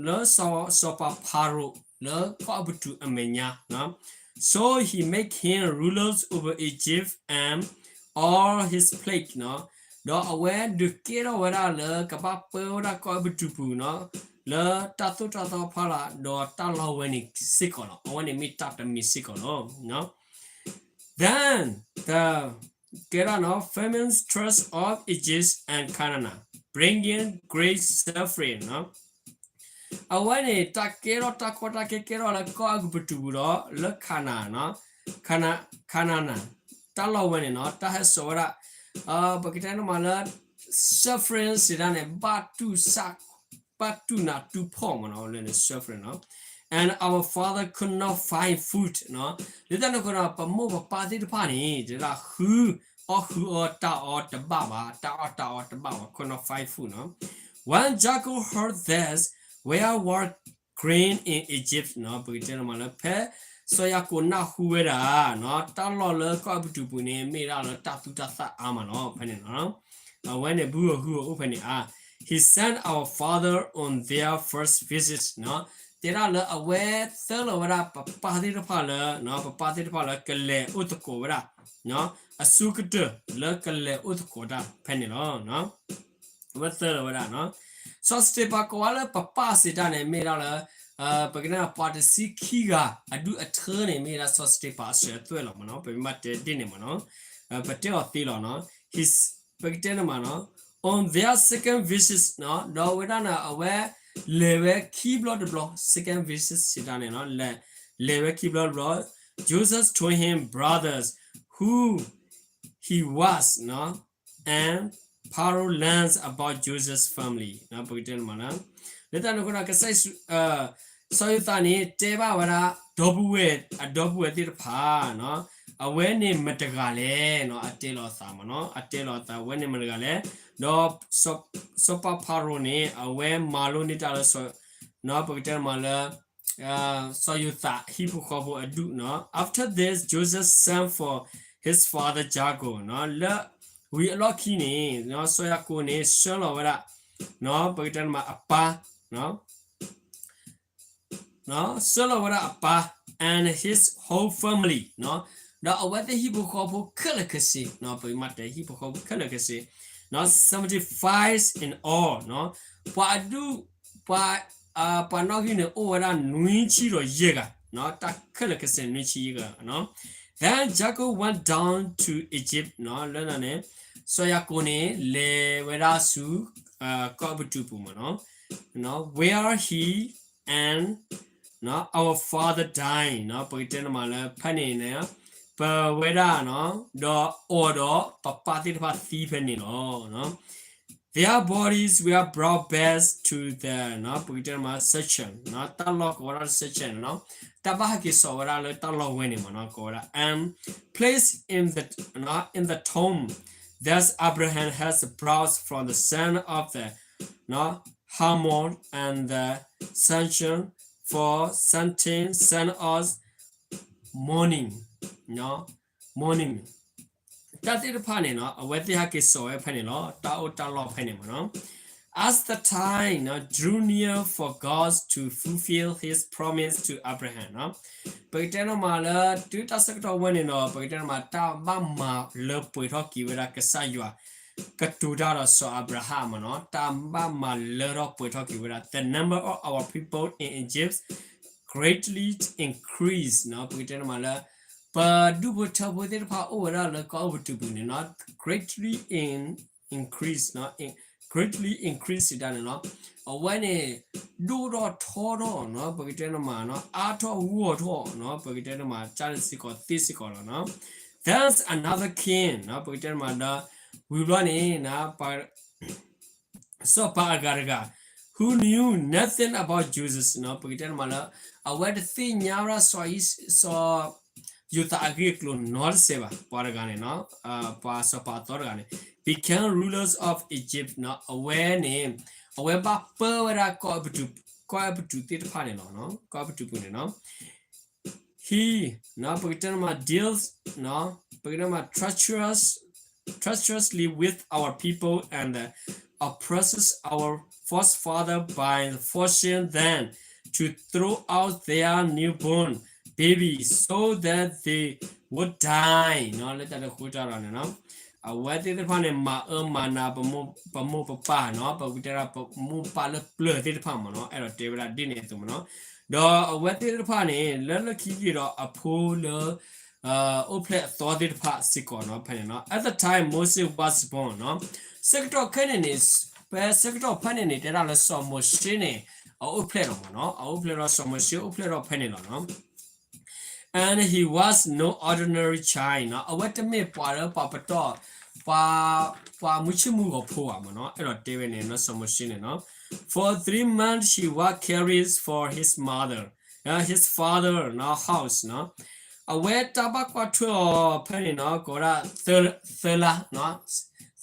လၢစီၤပၤဖၤရိၤ လၢကီၢ်အဲၤကူပတူးအမဲာ်ညါနီၤ, so he made him rulers over Egypt and all his plague နီၤ, ဒီးအဝဲဒုးကဲထီၣ်ဝဲဒၣ်လၢကဘၣ်ပၢဝဲဒၣ်ကီၢ်အဲၤကူပတူးပူၤနီၤ, လၢတၢ်သိၣ်တၢ်သီဖီလာ် ဒီးတၢ်လီၢ်ဝဲန့ၣ်စ့ၢ်ကီးလီၤ. အဝဲန့ၣ်မ့ၢ်တၢ်တမံၤစ့ၢ်ကီးလီၤ. Then the ကဲဒၣ်နီၤ famine struck all Egypt and Canaan, bringing great suffering နီၤ. အဝဲန့ၣ် တၢ်ကဲထီၣ်တၢ်ကီတၢ်ခဲကဲထီၣ်လၢကီၢ်အဲၤကူပတူးပူၤဒီး လၢခါနၤနီၤ, ခါနၤ, ခါနၤနၤ တၢ်လီၢ်ဝဲန့ၣ်နီၤ, တၢ်ဟဲစိာ်ဝဲဒၣ် ပကတဲန့ၣ်မးလၢ suffering စံးဒၣ်န့ၣ် ဘၣ်တူၢ်စၢ် ဘၣ်တူၢ်နးတူၢ်ဖှီၣ်မးနီၤ, လၢန့ၣ် suffering နီၤ. And our father could not find food နီၤ. လၢတၢ်န့ၣ်အဃိဒီး ပမိၢ်ပပၢ်သ့ၣ်တဖၣ်န့ၣ် တဲဒၣ်ဃု အီၣ်ဃုအီတၢ်အီတဘၣ်ဘၣ်, တၢ်အီၣ်တၢ်အီတဘၣ်ဘၣ်, could not find food နီၤ. When Jacob heard this, where was grain in Egypt နီၤ, ပကတဲန့ၣ်မးလၢ ဖဲစီၤယၤကိာ်နၢ်ဟူဝဲဒၣ်နီၤ တၢ်လီၢ်လၢကီၢ်အဲၤကူပတူးပူၤန့ၣ် မ့ၢ်ဒၣ်လၢတၢ်သူၣ်တၢ်သၣ်အါမးနီၤ, ဖဲန့ၣ်နီၤ အဝဲန့ၣ် ဘုဂီၢ်ဟုဂီၢ်အိၣ်ဖဲန့ၣ်အါ, He sent our father on their first visit နီၤ, တဲဒၣ်လၢအဝဲသၢလီၤဝဲဒၣ်ပပၢ်သ့ၣ်တဖၣ်လၢ ပပၢ်သ့ၣ်တဖၣ်လၢကလဲၤအိၣ်သကိးဝဲဒၣ် အဆိကတၢၢ်လၢကလဲၤအိၣ်သကိးတၢ်ဖဲန့ၣ်လီၤ. အဝဲသၢလီၤဝဲဒၣ်နီၤ, စီၤစတ့းဖၣ်ကိးဝဲလၢပပၢ်စံးတၢ်န့ၣ် မ့ၢ်ဒၣ်လၢ ပကတဲပှၤတဆံခံဂၤအဒူၣ်အထၢန့ၣ် မ့ၢ်ဒၣ်စီၤစတ့းဖၣ်အစၢၤအသွဲၣ်လီၤမးနီၤ, ပမ့ၢ်တဲဒ်န့ၣ်မးနီၤ, ပတဲအီၤသ့လီၤနီၤ, ပကတဲန့ၣ်မးနီၤ, on their second visit နီၤ, ဒီးဝဲဒၣ်န့ၣ် အဝဲလဲၤဝဲခံဘျီတဘျီ second visit စံးတၢ်န့ၣ်နီၤ, လဲၤဝဲခံဘျီတဘျီ Joseph told him brothers who he was နီၤ, and Pharaoh learns about Joseph's family နီၤ, ပကတဲန့ၣ်မးနီၤ, လၢတၢ်န့ၣ်အဃိဒီး ကစၢ်ယ့ၣ်ၡူး စီၤယိၤသးန့ၣ် တဲဘၣ်ဝဲဒၣ် ဒီပုၢ်ဝဲၢ် အဒီပုၢ်ဝဲၢ်သ့ၣ်တဖၣ်နီၤ, အဝဲန့ၣ်မတဂၤလဲၣ်နီၤ, အတဲလီၤအသးမးနီၤ, အတဲလီၤအသး အဝဲန့ၣ်မတဂၤလဲၣ်, ဒီး စီၤပၤဖၤရိၤန့ၣ် အဝဲမၤလိန့ၢ်တၢ်လၢ နီၤ, ပကတဲန့ၣ်မးလၢ စီၤယိၤသးဟံၣ်ဖိဃီဖိအဒူၣ်နီၤ, After this Joseph sent for his father Jacob နီၤ, လၢဝံၤအလီၢ်ခံန့ၣ် စီၤယၤကိာ်န့ၣ် ဆှၢလီၤဝဲဒၣ် နီၤ, ပကတဲန့ၣ်မးအပၢ် ဆှၢလီၤဝဲဒၣ်အပၢ် and his whole family နီၤ, ဒီးအဝဲသ့ၣ်ဟံၣ်ဖိဃီဖိခဲလၢာ်ခဲဆ့နီၤ, ပမ့ၢ်တဲဟံၣ်ဖိဃီဖိခဲလၢာ်ခဲဆ့နီၤ, seventy-five in all နီၤ, ပှၤအဒူၣ် ပှၤ ပှၤနီၣ်ဂံၢ်န့ၣ် အိၣ်ဝဲဒၣ်နွံဆံဒီးယဲၢ်ဂၤနီၤ, တၢ်ခဲလၢာ်ခဲဆ့နွံဆံယဲၢ်ဂၤနီၤ, Then Jacob went down to Egypt နီၤ, လၢန့ၣ်န့ၣ် စီၤယၤကိာ်န့ၣ် လဲၤဝဲဒၣ်ဆူ ကီၢ်အဲၤကူပတူးပူၤမးနီၤ, where he and our father died နီၤ, ပကတဲန့ၣ်မးလၢဖဲန့ၣ်န့ၣ် ပဝဲဒၣ်နီၤ, ဒီးအိၣ်ဒီးပပၢ်သ့ၣ်တဖၣ်သံဖဲန့ၣ်လီၤ. Their bodies were brought back to the နီၤ, ပကတဲန့ၣ်မး section နီၤ, တၢ်လီၢ်ကိးဝဲဒၣ် section နီၤ, တၢ်ဘၣ်ဟဲက့ၤစိာ်ဝဲဒၣ်လၢတၢ်လီၢ်ဝဲန့ၣ်မးနီၤ, ကိးဝဲဒၣ် and placed in the နီၤ, in the tomb that Abraham has brought from the sand of the နီၤ, Hamor and the section for seventeen sent us mourning နီၤ, mourning တၢ်သ့ၣ်တဖၣ်န့ၣ်နီၤ, အဝဲသ့ၣ်ဟဲက့ၤစိာ်ဝဲဖဲန့ၣ်လီၤ, တၢ်အိၣ်တၢ်လီၢ်ဖဲန့ၣ်မးနီၤ, As the time နီၤ drew near for God to fulfill his promise to Abraham နီၤ, ပကတဲန့ၣ်မးလၢ တုၤတၢ်ဆၢကတီၢ်ဝဲန့ၣ်ဒီး ပကတဲန့ၣ်မး တၢ်ဘၣ်မၤလၢပှဲၤထီၣ်က့ၤဝဲဒၣ်ကစၢ်ယွၤ ကတိၤတၢ်ဒီးစီၤအၤဘြၤဟၣ်မးနီၤ, တၢ်ဘၣ်မၤလၢထီၣ်ပှဲၤထီၣ်က့ၤဝဲဒၣ် the number of our people in Egypt greatly increased နီၤ, ပကတဲန့ၣ်မးလၢ ပဒူၣ်ဖိထၢဖိသ့ၣ်တဖၣ်အိၣ်ဝဲဒၣ်လၢကီၢ်အဲၤကူပတူးပူၤန့ၣ်နီၤ, greatly in increase နီၤ, greatly increase စံးတၢ်န့ၣ်နီၤ, အဝဲန့ၣ် ဒိၣ်ထီၣ်ထီထီၣ်နီၤ, ပကတဲန့ၣ်မးနီၤ, အါထီၣ်ဂီၢ်ထီၣ်နီၤ, ပကတဲန့ၣ်မး ကၢ်စ့ၢ်ကီးသ့စ့ၢ်ကီးလီၤနီၤ, Then another king နီၤ, ပကတဲန့ၣ်မးဒီး ဝံၤဘျီန့ၣ် စီၤပၤအဂၤတဂၤ who knew nothing about Joseph နီၤ, ပကတဲန့ၣ်မးလၢ အဝဲတသ့ၣ်ညါဝဲဒၣ်စီၤ စီၤယိၤသးအဂ့ၢ်အကျိၤနီတစဲးဘၣ်, ပှၤတဂၤန့ၣ်နီၤ, ပှၤစီၤပၤအသီတဂၤန့ၣ် became rulers of Egypt နီၤ, အဝဲန့ၣ် အဝဲဘၣ်ပၢဝဲဒၣ် ကီၢ်အဲၤကူပတူးသ့ၣ်တဖၣ်န့ၣ်လီၤ, ကီၢ်အဲၤကူပတူးပူၤန့ၣ်နီၤ He နီၤ, ပကတဲန့ၣ်မး deals နီၤ, ပကတဲန့ၣ်မး treacherous, treacherously with our people and oppresses our forefather by forcing them to throw out their newborn baby so that they would die နီၤ, လၢတၢ်တဃိတၢ်ဒီးန့ၣ်နီၤ အဝဲသ့ၣ်တဖၣ်န့ၣ် မၤအၢမၤနး ပမိၢ်ပပၢ်နီၤ, ပကတဲဒၣ်ပမိၢ်ပပၢ်လၢပျၢၤသ့ၣ်တဖၣ်မးနီၤ, အဲၣ်ဒိးတဲဝဲဒၣ်ဒ်န့ၣ်အသိးမးနီၤ, ဒီးအဝဲသ့ၣ်တဖၣ်န့ၣ် လၢလၢခံက့ၤဒီးအဖိလၢ အိၣ်ဖျဲၣ်အသီသ့ၣ်တဖၣ်စ့ၢ်ကီးနီၤ, ဖဲန့ၣ်နီၤ at the time Moses was born နီၤ, ဆၢကတီၢ်ခဲန့ၣ်န့ၣ် ဖဲဆၢကတီၢ်ဖဲန့ၣ်န့ၣ် တဲဒၣ်လၢစီၤမိၤၡ့န့ၣ် အအိၣ်ဖျဲၣ်လီၤမးနီၤ, အအိၣ်ဖျဲၣ်လီၤ စီၤမိၤၡ့အိၣ်ဖျဲၣ်လီၤဖဲန့ၣ်လီၤနီၤ And he was no ordinary child နီၤ, အဝဲတမ့ၢ်ပှၤလၢပှၤပတီၢ် ပှၤ ပှၤမုၢ်ဆ့ၣ်မုၢ်ဂီၤဖိဘၣ်မးနီၤ, အဲၣ်ဒိးတဲဝဲန့ၣ်နီၤ စီၤမိၤၡ့န့ၣ်နီၤ For three months he was carried for his mother, uh, his father နီၤ house နီၤ, အဝဲတၢ်ဘၣ်ကွၢ်ထွဲအီၤဖဲန့ၣ်နီၤ ကိးဝဲဒၣ် သၢလါ,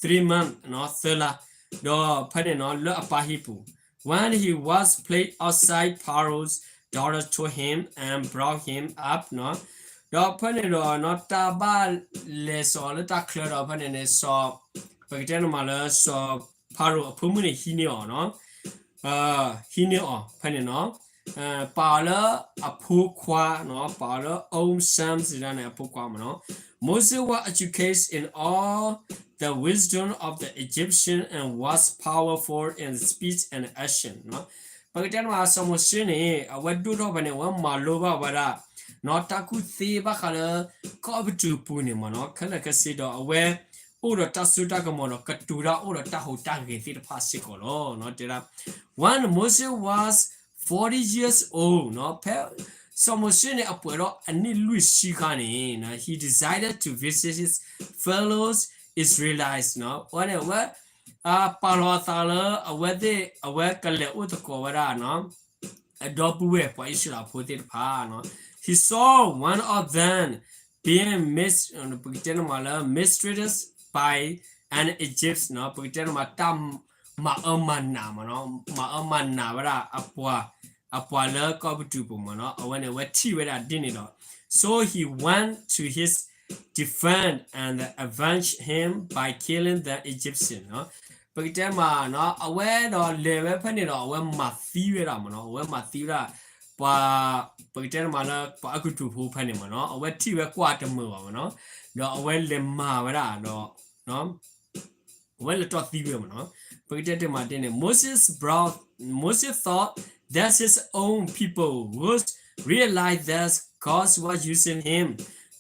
three month နီၤ သၢလါ, ဒီးဖဲန့ၣ်နီၤ လၢအပၢ်ဟံၣ်ပူၤ when he was playing outside, Pharaoh's daughter took him and brought him up နီၤ, ဒီးဖဲန့ၣ်ဒီးနီၤ တၢ်ဘၣ်လဲၤစိာ်လၢတၢ်ချၢဒီးဖဲန့ၣ်န့ၣ် စီၤ ပကတဲန့ၣ်မးလၢစီၤဖၤရိၤအဖိမုၣ်န့ၣ် ဟံးန့ၢ်အီၤနီၤ ဟံးန့ၢ်အီၤဖဲန့ၣ်နီၤ, ပာ်အီၤလၢအဖိခွါနီၤ, ပာ်အီၤလၢ own son စံးဒၣ်န့ၣ် အဖိခွါမးနီၤ. Moses was educated in all the wisdom of the Egyptian and was powerful in speech and action နီၤ. ပကတဲန့ၣ်မး စီၤမိၤၡ့န့ၣ် အဝဲဒိၣ်ထီၣ်ဖဲန့ၣ် အဝဲမၤလိဘၣ်ဝဲဒၣ်နီၤ တၢ်ကူၣ်သ့ဘၣ်ဃးလၢ ကီၢ်ပတူးပူၤန့ၣ်မးနီၤ, ခဲလၢာ်ခဲဆ့ဒီး အဝဲအိၣ်ဒီးတၢ်စိတၢ်ကမီၤဒီး ကတိၤတၢ်အိၣ်ဒီးတၢ်ဟူးတၢ်ဂဲၤသ့ၣ်တဖၣ်စ့ၢ်ကီးလီၤ. တဲဒၣ် When Moses was forty years old နီၤ, ဖဲစီၤမိၤၡ့န့ၣ် အပှဲၤဒီးအနံၣ်လွံၢ်ဆံခါန့ၣ် he decided to visit his fellow Israelites နီၤ, အဝဲန့ၣ် အဝဲ ပာ်လီၤအသးလၢအဝဲသ့ၣ် အဝဲကလဲၤအိၣ်သကိးဝဲဒၣ်နီၤ အဒီပုၢ်ဝဲၢ်ပှၤအံၣ်စရ့လးဖိသ့ၣ်တဖၣ်နီၤ. He saw one of them being mis-, ပကတဲန့ၣ်မးလၢ mistreated by an Egyptian နီၤ, ပကတဲန့ၣ်မး တၢ်မၤအၢမၤနးမးနီၤ, မၤအၢမၤနးဝဲဒၣ်အပှၤ, အပှၤလၢကီၢ်ပတူးပူၤမးနီၤ, အဝဲန့ၣ် အဝဲထံၣ်ဝဲဒၣ်ဒ်န့ၣ်ဒီး so he went to his defense and avenged him by killing the Egyptian နီၤ. ပကတဲမးနီၤ အဝဲဒီးလဲၤဝဲဖဲန့ၣ်ဒီး အဝဲမၤသံဝဲဒၣ်မးနီၤ, အဝဲမၤသံဝဲဒၣ် ပှၤ, ပကတဲန့ၣ်မးလၢပှၤအကတူးဖိဖဲန့ၣ်မးနီၤ, အဝဲထံၣ်ဝဲကွၢ်တမုာ်ဘၣ်မးနီၤ, ဒီးအဝဲလဲၤမၤဝဲဒၣ်ဒီး အဝဲလဲၤတီၢ်သံဝဲမးနီၤ. ပကတဲတ့ၢ်မးဒ်န့ၣ် Moses brought, Moses thought that his own people would realize that God was using him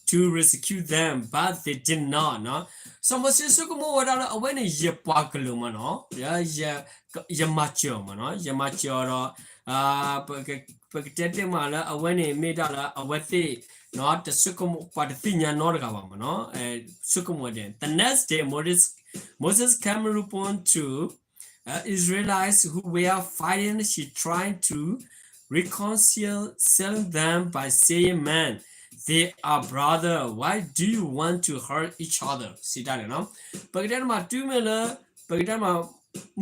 to rescue them, but they did not နီၤ. စီၤမိၤၡ့ဆိကမိၣ်ဝဲဒၣ်လၢအဝဲန့ၣ် ယပှၤကလုာ်မးနီၤ, ယမၤစၢၤမးနီၤ, ယမၤစၢၤအီၤဒီး ပကတဲတ့ၢ်မးလၢအဝဲန့ၣ်မ့ၢ်ဒၣ်လၢအဝဲသ့ၣ် တဆိကမိၣ် ပှၤတသ့ၣ်ညါနီတဂၤဘၣ်မးနီၤ, ဆိကမိၣ်ဒ်န့ၣ် The next day Moses, Moses came upon two Israelites who were fighting. He tried to reconcile them by saying, Men, they are brother. Why do you want to hurt each other? စံးတၢ်န့ၣ်နီၤ. ပကတဲတ့ၢ်မးတုၤမ့ၢ်လၢ ပကတဲတ့ၢ်မး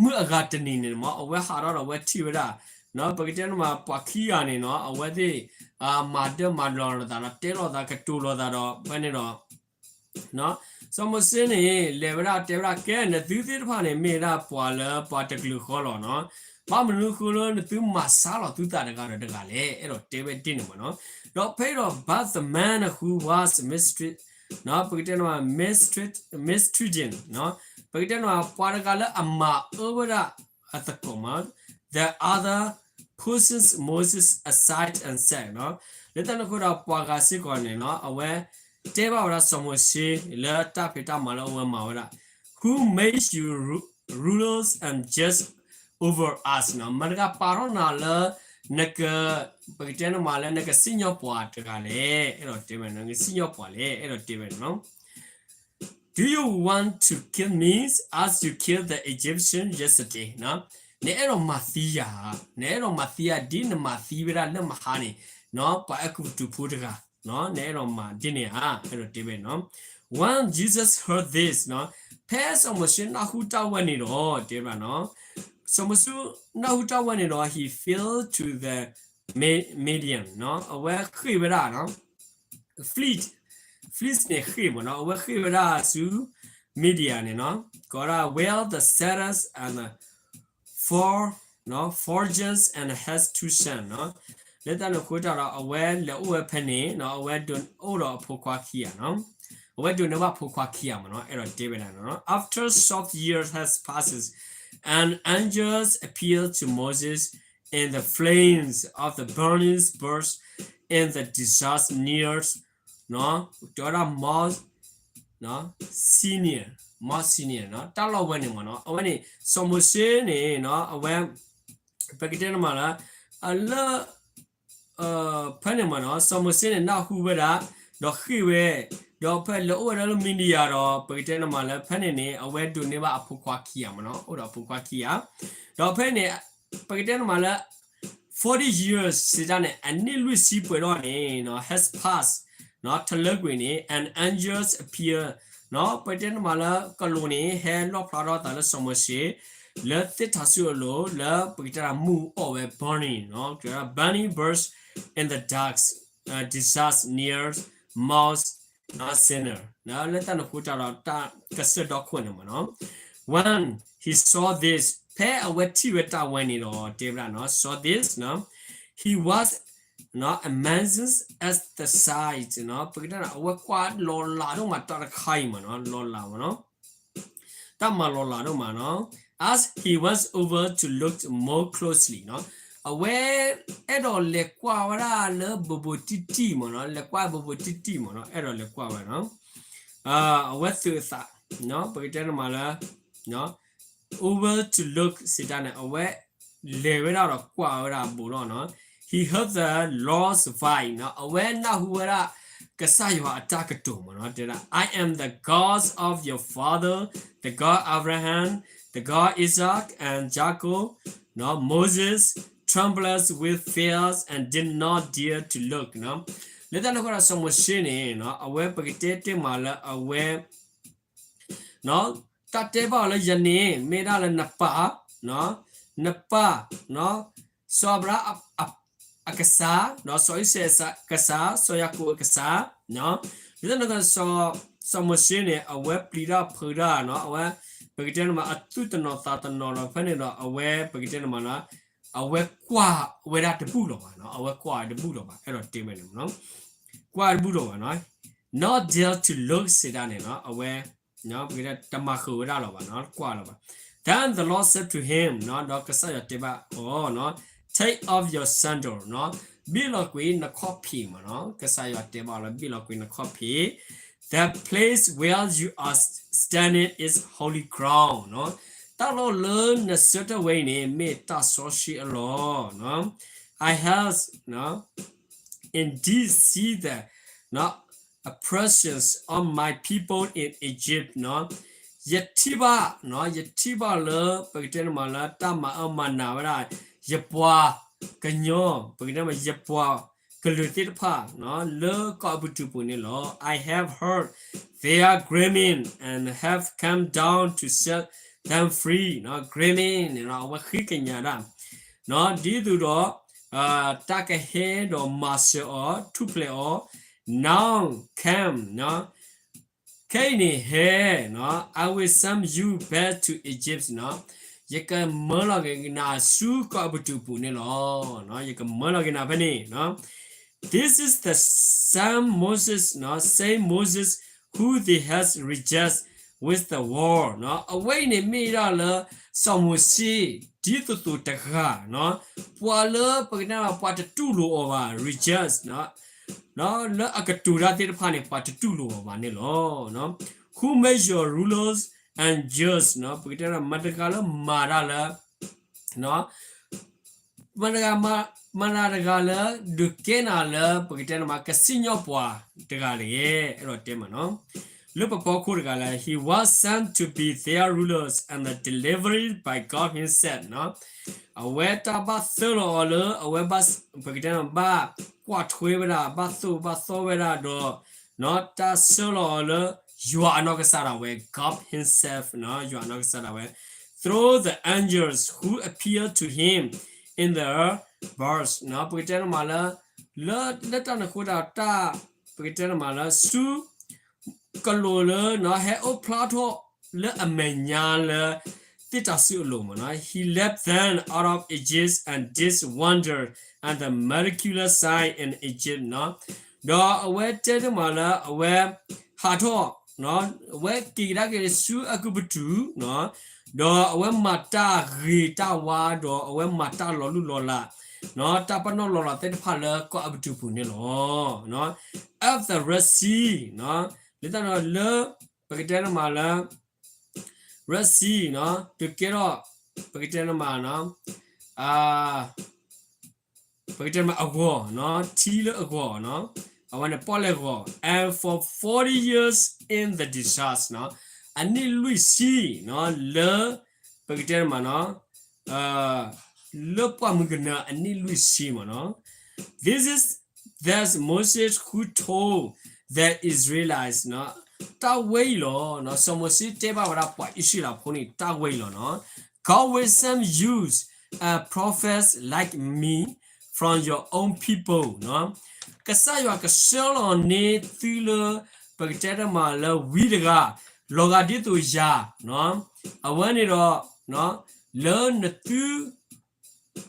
မုၢ်အဂၤတနံၤန့ၣ်မး အဝဲဟးထီၣ်ဒီးအဝဲထံၣ်ဝဲဒၣ် ပကတဲတ့ၢ်မး ပှၤခံဂၤန့ၣ်နီၤ အဝဲသ့ၣ် မၤဒၢမၤလီၤလိာ်သးဒီး တဲလိာ်သးကတိၤလိာ်သးဒီး ဖဲန့ၣ်ဒီး စီၤမိၤၡ့န့ၣ် လဲၤဝဲဒၣ်တဲဝဲဒၣ် ကဲ နသုသ့ၣ်တဖၣ်န့ၣ် မ့ၢ်ဝဲဒၣ်ပှၤလၢပှၤတကလုာ်ဃီလီၤနီၤ, ဘၣ်မနုၤဃိလၢနသုမၤဆါလီၤသုသးတဂၤဒီးတဂၤလဲၣ်, အဲၣ်ဒိးတဲဝဲဒ်န့ၣ်မးနီၤ. ဒီးဖဲအံၤဒီး but the man who was mistreat, ပကတဲန့ၣ် mistreat, mistreating ပကတဲန့ၣ် ပှၤတဂၤလၢအမၤအၢဝဲဒၣ်အသကိးမး the other pushes Moses aside and said လၢတၢ်န့ၣ်အဃိဒီး ပှၤဂၤစ့ၢ်ကီးန့ၣ်နီၤ အဝဲတဲဘၣ်ဝဲဒၣ်စီၤမိၤၡ့လၢတၢ်ဖံးတၢ်မၤလၢအဝဲမၤဝဲဒၣ် Who made you ru-, rulers and judges over us နီၤ, မတၤတဂၤပာ်ထီၣ်နၤလၢ နက, ပကတဲန့ၣ်မးလၢနကစံၣ်ညီၣ်ပှၤတဂၤလဲၣ်, အဲၣ်ဒိးတဲဝဲ နကစံၣ်ညီၣ်ပှၤလဲၣ်, အဲၣ်ဒိးတဲဝဲန့ၣ်နီၤ. Do you want to kill me as you killed the Egyptian yesterday? နအဲၣ်ဒိးမၤသံယၤဧါ, နအဲၣ်ဒိးမၤသံယၤဒ်နမၤသံဝဲဒၣ်လၢမဟါန့ၣ်, ပှၤအဲၤကူပတူးဖိတဂၤ, နအဲၣ်ဒိးမၤဒ်န့ၣ်ဧါ, အဲၣ်ဒိးတဲဝဲနီၤ. When Jesus heard this နီၤ, ဖဲစီၤမိၤၡ့နၢ်ဟူတၢ်ဝဲန့ၣ်ဒီး တဲဘၣ်နီၤ, စီၤမိၤၡ့နၢ်ဟူတၢ်ဝဲန့ၣ်ဒီး he fled to the Midian နီၤ, အဝဲဃ့ၢ်ဝဲဒၣ် fleet, fleet န့ၣ်ဃ့ၢ်မးနီၤ, အဝဲဃ့ၢ်ဝဲဒၣ်ဆူ Midian န့ၣ်နီၤ, ကိးဒၣ် where the settlers and the for, foragers and had two sons နီၤ, လၢတၢ်န့ၣ်အဃိတၢ်ဒီး အဝဲလဲၤအိၣ်ဝဲဖဲန့ၣ်နီၤ, အဝဲဒိးအိၣ်ဒီးအဖိခွါခံဂၤနီၤ, အဝဲဒိးန့ၢ်ဘၣ်ဖိခွါခံဂၤမးနီၤ, အဲၣ်ဒိးတဲဝဲဒၣ်နီၤ. After some years has passed, an angel appeared to Moses in the flames of the burning bush in the desert near နီၤ, တဲဝဲဒၣ် Mount Sinai, Mount Sinai နီၤ, တၢ်လီၢ်ဝဲန့ၣ်မးနီၤ, အဝဲန့ၣ် စီၤမိၤၡ့န့ၣ်နီၤ, အဝဲ ပကတဲန့ၣ်မးလၢ အလၢ ဖဲန့ၣ်မးနီၤ, စီၤမိၤၡ့န့ၣ် နၢ်ဟူဝဲဒၣ် ဒီးဃ့ၢ်ဝဲ, ဒီးဖဲလဲၤအိၣ်ဝဲဒၣ်လၢ Midian ဒီး ပကတဲန့ၣ်မးလၢ ဖဲန့ၣ်န့ၣ် အဝဲဒိးန့ၢ်ဘၣ်အဖိခွါခံဂၤမးနီၤ, အိၣ်ဒီးအဖိခွါခံဂၤ, ဒီးဖဲန့ၣ် ပကတဲန့ၣ်မးလၢ forty years စံးတၢ်န့ၣ် အနံၣ်လွံၢ်ဆံပှဲၤထီၣ်န့ၣ်နီၤ, has passed, ထလၢကွံာ်န့ၣ် an angel appear ပကတဲန့ၣ်မးလၢကလူးန့ၣ် ဟဲလီၣ်ဖျါထီၣ်အသးလၢစီၤမိၤၡ့ လၢသ့ၣ်တၢ်စုအလိၤ လၢပကတဲမူးအီၣ်ဝဲ burning နီၤ burning bush in the dark desert near Mount Sinai လၢတၢ်န့ၣ်အဃိတၢ်ဒီး တၢ်ကစၢၢ်ဒီခိၣ်န့ၣ်မးနီၤ When he saw this ဖဲအဝဲထံၣ်ဝဲတၢ်ဝဲန့ၣ်ဒီး တဲဝဲဒၣ်နီၤ saw this နီၤ he was amazed at the sight နီၤ ပကတဲန့ၣ် အဝဲကွၢ်လီၤလးဒိၣ်မးတၢ်တခါအံၤမးနီၤ လီၤလးမးနီၤ တၢ်မၤလီၤလးဒိၣ်မးနီၤ as he went over to look more closely နီၤ အဝဲအဲၣ်ဒိးလဲၤကွၢ်ဝဲဒၣ်လၢဘူးဘူးတံၢ်တံၢ်မးနီၤ လဲၤကွၢ်ဘူးဘူးတံၢ်တံၢ်မးနီၤ အဲၣ်ဒိးလဲၤကွၢ်ဝဲနီၤ အဝဲသုးအသး ပကတဲန့ၣ်မးလၢ over to look စံးတၢ်န့ၣ် အဝဲလဲၤဝဲဒၣ်ဒီးကွၢ်ဝဲဒၣ်ဘူးလီၤနီၤ He heard the Lord's voice နီၤ အဝဲနၢ်ဟူဝဲဒၣ် ကစၢ်ယွၤအတၢ်ကတိၤမးနီၤ တဲဒၣ် I am the God of your father, the God Abraham, the God Isaac and Jacob, နီၤ Moses trembled with fear and did not dare to look နီၤ လၢတၢ်န့ၣ်အဃိဒီးစီၤမိၤၡ့န့ၣ် အဝဲပကတဲတ့ၢ်မးလၢအဝဲ တၢ်တဲဘၣ်အီၤလၢယၤန့ၣ် မ့ၢ်ဒၣ်လၢနပၢ် နပၢ် စီၤအၤဘြၤဟၣ်အကစၢ် စီၤအံၤစဲးအကစၢ် စီၤယၤကိာ်အကစၢ် လၢတၢ်န့ၣ်အဃိ စီၤမိၤၡ့န့ၣ် အဝဲပျံၤတၢ်ဖုးတၢ်နီၤ အဝဲ ပကတဲန့ၣ်မး အသူၣ်တနီၤသးတနီၤဒီးဖဲန့ၣ်ဒီး အဝဲပကတဲန့ၣ်မးနီၤ အဝဲကွၢ်ဝဲဒၣ်တဘူၣ်လီၤဘၣ်နီၤ အဝဲကွၢ်ဝဲတဘူၣ်လီၤဘၣ် အဲၣ်ဒိးတဲဝဲန့ၣ်မးနီၤ ကွၢ်တဘူၣ်လီၤဘၣ်နီၤ not dare to look စံးတၢ်န့ၣ်နီၤ အဝဲ ပကတဲတမၤဃုာ်ဝဲဒၣ်လီၤဘၣ်နီၤ ကွၢ်လီၤဘၣ် Then the Lord said to him နီၤ ဒီးကစၢ်ယွၤတဲဘၣ်အီၤနီၤ Take off your sandal နီၤ ဘ့ၣ်လီၤကွံာ်နခီၣ်ဖံးမးနီၤ ကစၢ်ယွၤတဲဘၣ်အီၤလၢဘ့ၣ်လီၤကွံာ်နခီၣ်ဖံး The place where you are standing is holy ground နီၤ တၢ်လီၢ်လၢနဆၢထၢၣ်ဝဲအံၤန့ၣ် မ့ၢ်တၢ်စီဆှံအလီၢ်နီၤ I have indeed seen the oppressions of my people in Egypt နီၤ ယထံၣ်ဘၣ်နီၤ ယထံၣ်ဘၣ်လၢ ပကတဲန့ၣ်မးလၢတၢ်မၤအၢမၤနးဝဲဒၣ် ယပှၤကညီ ပကတဲမး ယပှၤကလုာ်သ့ၣ်တဖၣ်နီၤ လၢကီၢ်အဲၤကူပတူးပူၤန့ၣ်လီၤ I have heard their groaning and have come down to set them free နီၤ groaning န့ၣ်နီၤ အဝဲဃ့ကညးတၢ် နီၤ ဒ်သိးဒီး တၢ်ကဟဲဒီးမၤစၢၤအီၤ ထူၣ်ဖျဲးအီၤ Now come နီၤ ခဲအံၤန့ၣ်ဟဲနီၤ I will send you back to Egypt နီၤ ယကမၢလီၤက့ၤနၤဆူကီၢ်အဲၤကူပတူးပူၤန့ၣ်လီၤ ယကမၢလီၤက့ၤနၤဖဲန့ၣ် This is the same Moses နီၤ same Moses who they had rejected with the word နီၤ အဝဲအံၤန့ၣ်မ့ၢ်ဒၣ်လၢ စီၤမိၤၡ့ ဒ်သိးသိးတဂၤနီၤ ပှၤလၢပကတဲပှၤတတူၢ်လိာ်အီၤဘၣ် reject နီၤ လၢအကတိၤတၢ်သ့ၣ်တဖၣ်န့ၣ် ပှၤတတူၢ်လိာ်အီၤဘၣ်န့ၣ်လီၤ Who made your rulers and judges နီၤ ပကတဲမၤတဂၤလၢမၤတၢ်လၢ မၤတဂၤမၤ မၤတဂၤလၢ ဒုးကဲနၤလၢ ပကတဲန့ၣ်မး ကစံၣ်ညီၣ်ပှၤတဂၤတဂ့ၤ အဲၣ်ဒိးတဲမးနီၤ လၢပဖီခိၣ်တဂၤလၢ he was sent to be their rulers and delivered by God himself နီၤ အဝဲတၢ်ဘၣ်သၢလီၤအီၤလၢ အဝဲဘၣ် ပကတဲန့ၣ် ဘၣ်ကွၢ်ထွဲဝဲဒၣ် ဘၣ်သိၣ်ဘၣ်သီဝဲဒၣ်ဒီး နီၤ တၢ်ဆှၢလီၤအီၤလၢ ယွၤအနီၢ်ကစၢ်ဒၣ်ဝဲ God himself နီၤ ယွၤအနီၢ်ကစၢ်ဒၣ်ဝဲ through the angels who appeared to him in the bush နီၤ ပကတဲန့ၣ်မးလၢ လၢ လၢတၢ်န့ၣ်အဃိတၢ် တၢ် ပကတဲန့ၣ်မးလၢ ဆူ ကလူးလၢနီၤ ဟဲအိၣ်ဖျါထီၣ်လၢအမဲာ်ညါလၢ သ့ၣ်တၢ်စုအလိၤမးနီၤ He led them out of Egypt and did wonders and the miraculous sign in Egypt နီၤ ဒီးအဝဲတဲန့ၣ်မးလၢအဝဲ ဟးထီၣ် အဝဲက့ၤကဒါက့ၤဆူအဲၤကူပတူးနီၤ ဒီးအဝဲမၤတၢ်ဂ့ၤတၢ်ဝါ ဒီးအဝဲမၤတၢ်လီၤလုၢ်လီၤလး နီၤ တၢ်ပနီၣ်လီၤလးသ့ၣ်တဖၣ်လၢကီၢ်အဲၤကူပတူးပူၤန့ၣ်လီၤ နီၤ at the Red Sea နီၤ လၢတၢ်နီၤလၢ ပကတဲန့ၣ်မးလၢ Red Sea နီၤ တကဲထီၣ် ပကတဲန့ၣ်မးနီၤ ပကတဲန့ၣ်မးအဂီၢ်နီၤ ထံလၢအဂီၢ်နီၤ အဝဲန့ၣ်ပီၣ်လဲၣ်ဂီၤ and for forty years in the desert နီၤ အနံၣ်လွံၢ်ဆံနီၤ လၢ ပကတဲန့ၣ်မးနီၤ လၢပှၢ်မုၢ်ကနၢအနံၣ်လွံၢ်ဆံမးနီၤ This is Thus Moses who told the Israelites တၢ်ဝဲအံၤလီၤ. စီၤမိၤၡ့တဲဘၣ်ဝဲဒၣ်ပှၤအံၣ်စရ့လးဖိန့ၣ် တၢ်ဝဲအံၤလီၤနီၤ. God will some use a prophet like me from your own people ကစၢ်ယွၤကဆှၢလီၤန့ၢ်သုလၢ ပကတဲတမးလၢဝံတဂၤ လီၤဂာ်ဒ်သိးယၤ အဝဲန့ၣ်ဒီး လၢနသု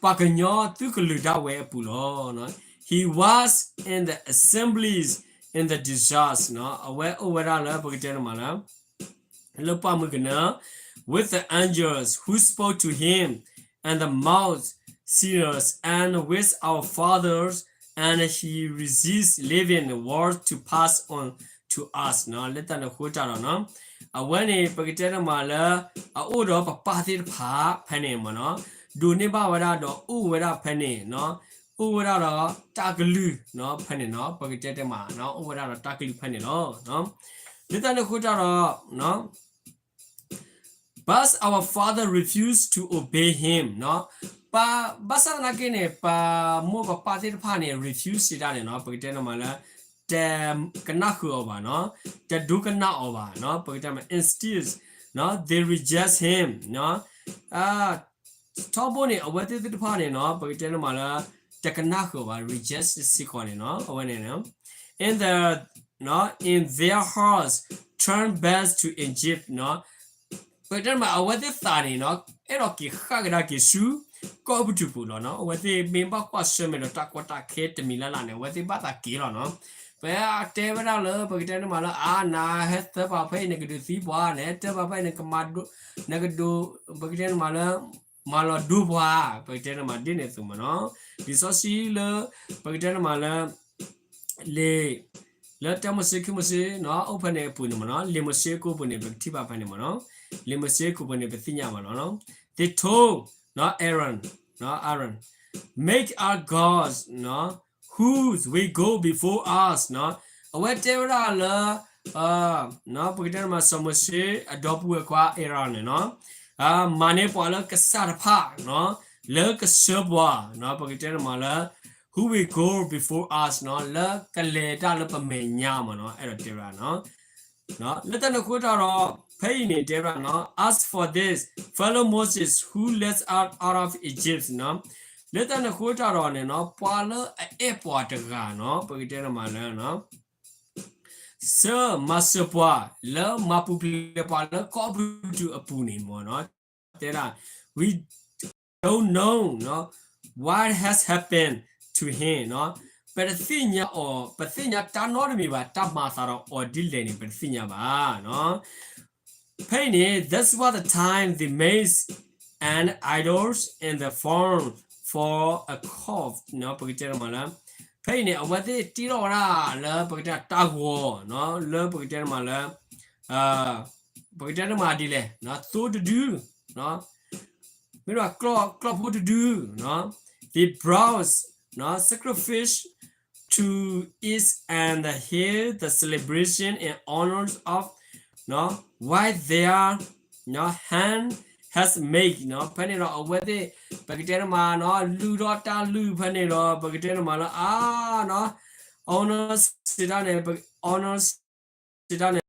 ပှၤကညီသုကလုာ်ဒၣ်ဝဲအပူၤလီၤ. He was in the assemblies in the desert အဝဲအိၣ်ဝဲဒၣ်လၢပကတဲတမးလၢ လၢပှၢ်မုၢ်ကနၢ with the angels who spoke to him and the Mount Sinai and with our fathers, and he received living word to pass on to us လၢတၢ်န့ၣ်အဃိတၢ်ဒီးနီၤ အဝဲန့ၣ် ပကတဲတမးလၢ အအိၣ်ဒီးပပၢ်သ့ၣ်တဖၣ်ဖဲန့ၣ်မ့ၢ်နီၤ ဒိးန့ၢ်ဘၣ်ဝဲဒၣ်ဒီးအိၣ်ဝဲဒၣ်ဖဲန့ၣ် အိၣ်ဝဲဒၣ်ဒီးတၢ်ကလုၢ်ဖဲန့ၣ်နီၤ ပကတဲတမး အိၣ်ဝဲဒၣ်ဒီးတၢ်ကလုၢ်ဖဲန့ၣ်လီၤ. လၢတၢ်န့ၣ်အဃိတၢ်ဒီး But our father refused to obey him ဘၣ်ဆၣ်သနာ်က့န့ၣ် ပမိၢ်ပပၢ်သ့ၣ်တဖၣ်န့ၣ် refuse စံးတၢ်န့ၣ်နီၤ ပကတဲတမးလၢ တကနၣ်ဃုာ်အီၤဘၣ်နီၤ တဒိကနၣ်အီၤဘၣ်နီၤ ပကတဲတမး instead they reject him ထီဘိန့ၣ် အဝဲသ့ၣ်သ့ၣ်တဖၣ်န့ၣ်နီၤ ပကတဲတမးလၢ တကနၣ်ဃုာ်အီၤဘၣ် reject စ့ၢ်ကီးန့ၣ်နီၤ အဝဲန့ၣ် in the in their hearts turn back to Egypt ပကတဲတမး အဝဲသ့ၣ်သးန့ၣ်နီၤ အဲၣ်ဒိးက့ၤဃၣ်ကဒါက့ၤဆူ ကီၢ်အဲၤကူပတူးပူၤလီၤနီၤ အဝဲသ့ၣ်မ့ၢ်ဘၣ်ကွၢ်ဆၢၣ်မဲာ်ဒီးတၢ်ကီတၢ်ခဲတမံၤလၢ်လၢ်န့ၣ် အဝဲသ့ၣ်ဘၣ်သးက့ၤလီၤနီၤ ပတဲဝဲဒၣ်လၢ ပကတဲတမးလၢ အါ နဟဲသၢပၤဖဲအံၤ နကဒုးသံပှၤ နဟဲတၢပၤဖဲအံၤ နကမၤဒိ နကဒိ ပကတဲတမးလၢ မၤလီၤဒိပှၤ ပကတဲတမးဒ်န့ၣ်အသိးမ့ၢ်နီၤ လံာ်စီဆှံလၢ ပကတဲတမးလၢ လံာ် လၢတၢမိၤၡ့ခံမိၤၡ့နီၤ အိၣ်ဖဲန့ၣ်အပူၤန့ၣ်မ့ၢ်နီၤ လံာ်မိၤၡ့အကိာ်ပူၤန့ၣ် ပကထံၣ်ဘၣ်ဖဲန့ၣ်မ့ၢ်နီၤ လံာ်မိၤၡ့အကိာ်ပူၤန့ၣ် ပသ့ၣ်ညါဘၣ်လီၤနီၤ They told နီၤ Aaron နီၤ Aaron make our gods နီၤ who will go before us နီၤ အဝဲတဲဝဲဒၣ်လၢ ပကတဲတမးစီၤမိၤၡ့အဒီပုၢ်ဝဲၢ်ခွါ Aaron န့ၣ်နီၤ မၤန့ၢ်ပှၤလၢကစၢ်တဖၣ်နီၤ လၢကဆှၢပှၤနီၤ ပကတဲတမးလၢ who will go before us နီၤ လၢကလဲၤတၢ်လၢပမဲာ်ညါမ့ၢ်နီၤ အဲၣ်ဒိးတဲဝဲဒၣ်နီၤ လၢတၢ်န့ၣ်အဃိတၢ်ဒီး ဖဲအံၤန့ၣ်တဲဝဲဒၣ်နီၤ as for this fellow Moses who led us out of Egypt နီၤ လၢတၢ်န့ၣ်အဃိတၢ်ဒီးန့ၣ်နီၤ ပှၤလၢအအဲၣ်ပှၤတဂၤနီၤ ပကတဲတမးလၢ ဆၢမၤစၢၤပှၤ လၢမၤပူၤဖျဲးပှၤလၢကီၢ်အဲၤကူပတူးအပူၤန့ၣ်မ့ၢ်နီၤ တဲဒၣ် we don't know what has happened to him နီၤ ပတသ့ၣ်ညါအီၤ ပသ့ၣ်ညါတၢ်နီတမံၤဘၣ် တၢ်မၤအသးဒီးအီၤဒ်လဲၣ်န့ၣ် ပတသ့ၣ်ညါဘၣ်နီၤ ဖဲအံၤန့ၣ် that's what the time they made an idols in the form for a calf နီၤ ပကတဲတမးလၢ ဖဲအံၤန့ၣ် အဝဲသ့ၣ်တ့ထီၣ်ဝဲဒၣ်လၢပကတဲတၢ်ဂီၤနီၤ လၢပကတဲတမးလၢ ပကတဲတမးဒ်လဲၣ် သိတဒု မ့ၢ်ဒီးကျီၢ်ဖိတဒု they brought sacrifice to it and held the celebration in honor of what their hand has made နီၤ ဖဲန့ၣ်ဒီးအဝဲသ့ၣ် ပကတဲတမးနီၤ လုၢ်ထီၣ်တၢ်လုၢ်ဖဲန့ၣ်ဒီး ပကတဲတမးလၢ အါနီၤ honor စံးတၢ်န့ၣ် honor စံးတၢ်န့ၣ်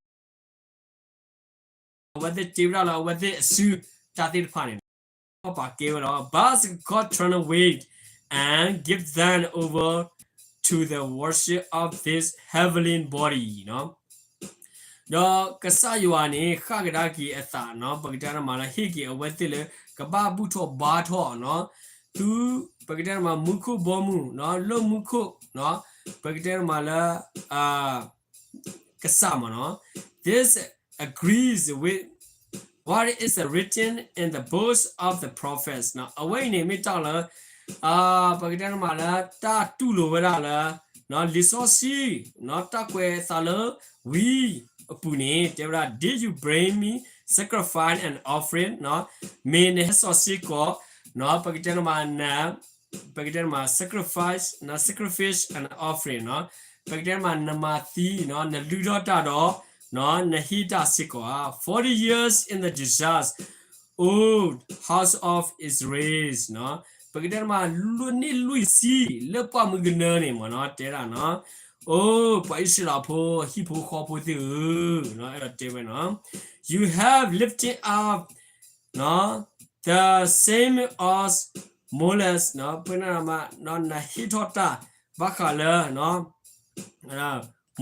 အဝဲသ့ၣ်တ့ဝဲဒၣ်လၢအဝဲသ့ၣ်အစုတၢ်သ့ၣ်တဖၣ်န့ၣ် ပာ်ကဲဝဲလီၤ But God turned away and gave them over to the worship of this heavenly body နီၤ ဒီးကစၢ်ယွၤန့ၣ် ဃၣ်ကဒါက့ၤအသးနီၤ ပကတဲတမးလၢ ဟ့ၣ်က့ၤအဝဲသ့ၣ်လၢ ကဘၣ်ဘူၣ်ထီၣ်ဘါထီၣ်နီၤ သု ပကတဲတမး မူခိၣ်ဘီမုၢ်နီၤ လၢမူခိၣ်နီၤ ပကတဲတမးလၢ ကစၢ်မ့ၢ်နီၤ This agrees with what is written in the books of the prophets နီၤ အဝဲအံၤန့ၣ်မ့ၢ်တၢ်လၢ ပကတဲတမးလၢ တၢ်တူၢ်လိာ်ဝဲဒၣ်လၢ လံာ်စီဆှံ တၢ်ကွဲးအသးလၢ ဝံအပူၤန့ၣ် တဲဝဲဒၣ် Did you bring me sacrifice and offering နီၤ မ့ၢ်နဟဲစီၤစ့ၢ်ကီး ပကတဲတမး ပကတဲတမး sacrifice နီၤ sacrifice and offering နီၤ ပကတဲတမး နမၤသံနီၤ နလုၢ်ထီၣ်တၢ်ဒီး နဟ့ၣ်တၢ်စ့ၢ်ကီးဧါ forty years in the desert, O house of Israel နီၤ ပကတဲမး လွံၢ်နံၣ်လွံၢ်ဆံ လၢပှၢ်မုၢ်ကနၢန့ၣ်မ့ၢ်နီၤ တဲဒၣ်နီၤ, အိ ပှၤအံၣ်စရ့လးဖိ ဟံၣ်ဖိဃီဖိသ့ၣ်ဧၢ, အဲၣ်ဒိးတဲဝဲနီၤ, you have lifted up the same as Moses, ပနမး နဟ့ၣ်ထီၣ်တၢ် ဘၣ်ဃးလၢ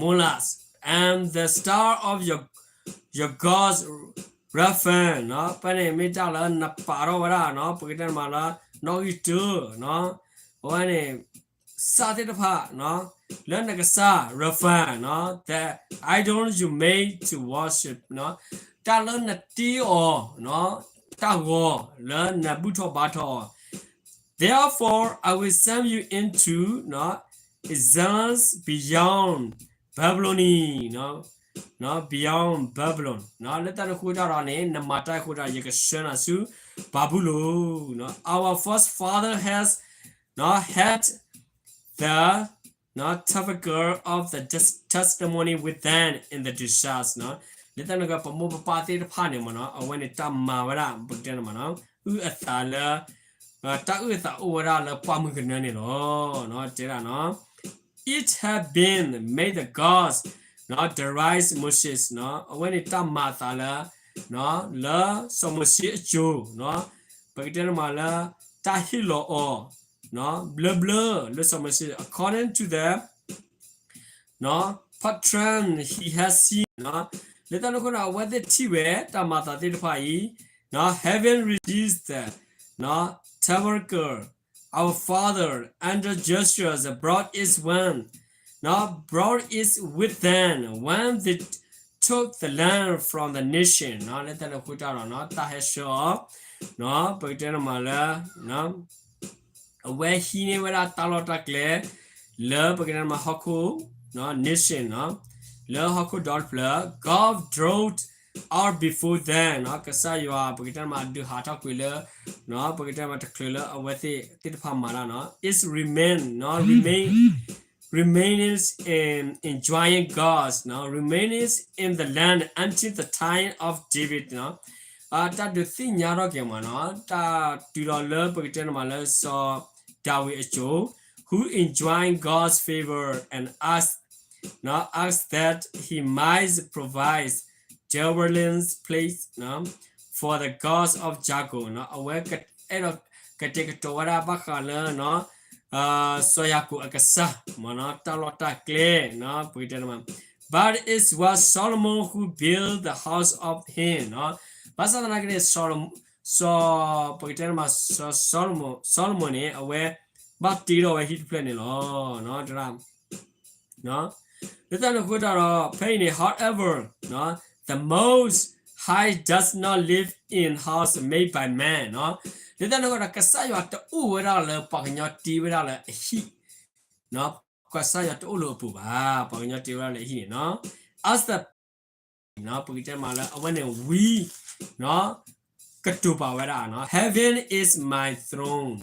Moses, and the star of your, your God, Rephaim, ပန့ၣ်မ့ၢ်တၢ်လၢနပာ်ထီၣ်ဝဲဒၣ်နီၤ ပကတဲမးလၢ နီၣ်ဂံၢ်တၢ, အဝဲန့ၣ် စၢ်သ့ၣ်တဖၣ် လၢနကစၢ် Rephaim, the idol you made to worship, တၢ်လၢနတ့အီၤ တၢ်ဂီၤလၢနဘူၣ်ထီၣ်ဘါထီၣ်အီၤ, therefore I will send you into exile beyond Babylon, beyond Babylon, လၢတၢ်န့ၣ်အဃိတၢ်ဒီးန့ၣ် နမၤတၢ်အဃိတၢ် ယကဆှၢနၤဆူ ဘၤဘူလိၣ်, our forefather has, had the tabernacle of the testimony with them in the desert, လၢတၢ်န့ၣ်အဃိ ပမိၢ်ပပၢ်သ့ၣ်တဖၣ်န့ၣ်မ့ၢ်နီၤ အဝဲန့ၣ်တၢ်မၤဝဲဒၣ် ပကတဲန့ၣ်မ့ၢ်နီၤ အုၣ်အသးလၢ တၢ်အုၣ်အသးအိၣ်ဝဲဒၣ်လၢပှၢ်မုၢ်ကနၢန့ၣ်လီၤ, တဲဒၣ်နီၤ, it had been made the gods, derides Moses, အဝဲန့ၣ်တၢ်မၤအသးလၢ လၢစီၤမိၤၡ့အစိၤ ပကတဲန့ၣ်မးလၢ တၢ်ဟ့ၣ်လီၤအီၤ ဘျၢဘျၢလၢစီၤမိၤၡ့ according to the pattern he had seen, လၢတၢ်န့ၣ်အဃိဒီး အဝဲသ့ၣ်ထံၣ်ဝဲတၢ်မၤအသးသ့ၣ်တဖၣ်အံၤ having reduced the tabernacle, our father under Joshua brought it when, brought it with them when they took the land from the nation, လၢတၢ်န့ၣ်အဃိတၢ်ဒီး တၢ်ဟဲဆှၢအီၤ ပကတဲန့ၣ်မးလၢ အဝဲဟံးန့ၢ်ဝဲဒၣ်တၢ်လီၢ်တၢ်ကျဲ လၢပကတဲန့ၣ်မးဟီၣ်ခိၣ် nation လၢဟီၣ်ခိၣ်ဒီတဖျၢၣ် God drove out before them, ကစၢ်ယွၤ ပကတဲန့ၣ်မး ဒုးဟးထီၣ်ကွံာ်လၢ ပကတဲန့ၣ်မး တချုးလၢအဝဲသ့ၣ်သ့ၣ်တဖၣ်မၤတၢ်နီၤ is remain, remain, remains in enjoying God's, remains in the land until the time of David, တၢ်ဒုးသ့ၣ်ညါထီၣ်က့ၤမးနီၤ တၢ်တုၤလီၤလၢပကတဲန့ၣ်မးလၢစီၤဒၤဝံးအစိၤ who enjoyed God's favor and asked, asked that he might provide dwelling place for the God of Jacob, အဝဲအဲၣ်ဒိးကတဲာ်ကတီၤဝဲဒၣ်ဘၣ်ဃးလၢ စီၤယၤကိာ်အကစၢ် မ့ၢ်နီၤတၢ်လီၢ်တၢ်ကျဲ ပကတဲန့ၣ်မး but it was Solomon who built the house of him, ဘၣ်ဆၣ်သနာ်က့န့ၣ် စီၤ ပကတဲန့ၣ်မး စီၤ Solomon န့ၣ် အဝဲဘၣ်တ့ထီၣ်ဝဲဟံၣ်တဖျၢၣ်န့ၣ်လီၤ တရၣ် လၢတၢ်န့ၣ်အဃိတၢ်ဒီး ဖဲအံၤန့ၣ် however, the Most High does not live in house made by man, လၢတၢ်န့ၣ်အဃိဒီး ကစၢ်ယွၤတအိၣ်ဝဲဒၣ်လၢပှၤကညီတ့ဝဲဒၣ်လၢအဟံၣ် ကစၢ်ယွၤတအိၣ်လၢအပူၤဘၣ် ပှၤကညီတ့ဝဲဒၣ်လၢအဟံၣ်န့ၣ်နီၤ as the ပကတဲမးလၢအဝဲန့ၣ်ဝံ ကတိၤပာ်ဝဲဒၣ် heaven is my throne,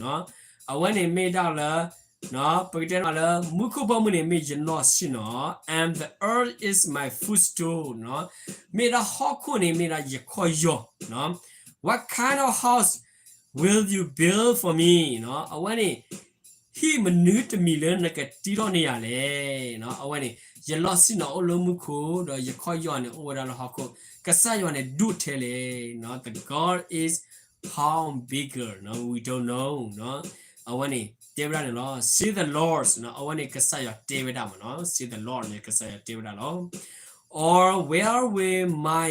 အဝဲန့ၣ်မ့ၢ်ဒၣ်လၢ ပကတဲမးလၢ မူခိၣ်ဘီမုၢ်န့ၣ်မ့ၢ်ယနီၢ်ဆံနီၤ and the earth is my footstool, မ့ၢ်ဒၣ်ဟီၣ်ခိၣ်န့ၣ်မ့ၢ်ဒၣ်ယခီၣ်ယီၢ် what kind of house will you build for me, အဝဲန့ၣ် ဟံၣ်မနုၤတမံၤလၢနကတ့ထီၣ်န့ၢ်ယၤလဲၣ် အဝဲန့ၣ် ယလီၢ်ဆံၣ်နီၤအိၣ်လၢမူခိၣ် ဒီးယခီၣ်ယီၢ်န့ၣ်အိၣ်ဝဲဒၣ်လၢဟီၣ်ခိၣ် ကစၢ်ယွၤန့ၣ်ဒိၣ်ထဲလဲၣ် the God is how bigger, we don't know, အဝဲန့ၣ်တဲဝဲဒၣ်န့ၣ်လီၤ say the Lord, အဝဲန့ၣ်ကစၢ်ယွၤတဲဝဲဒၣ်မ့ၢ်နီၤ say the Lord န့ၣ်ကစၢ်ယွၤတဲဝဲဒၣ်လီၤ or where will my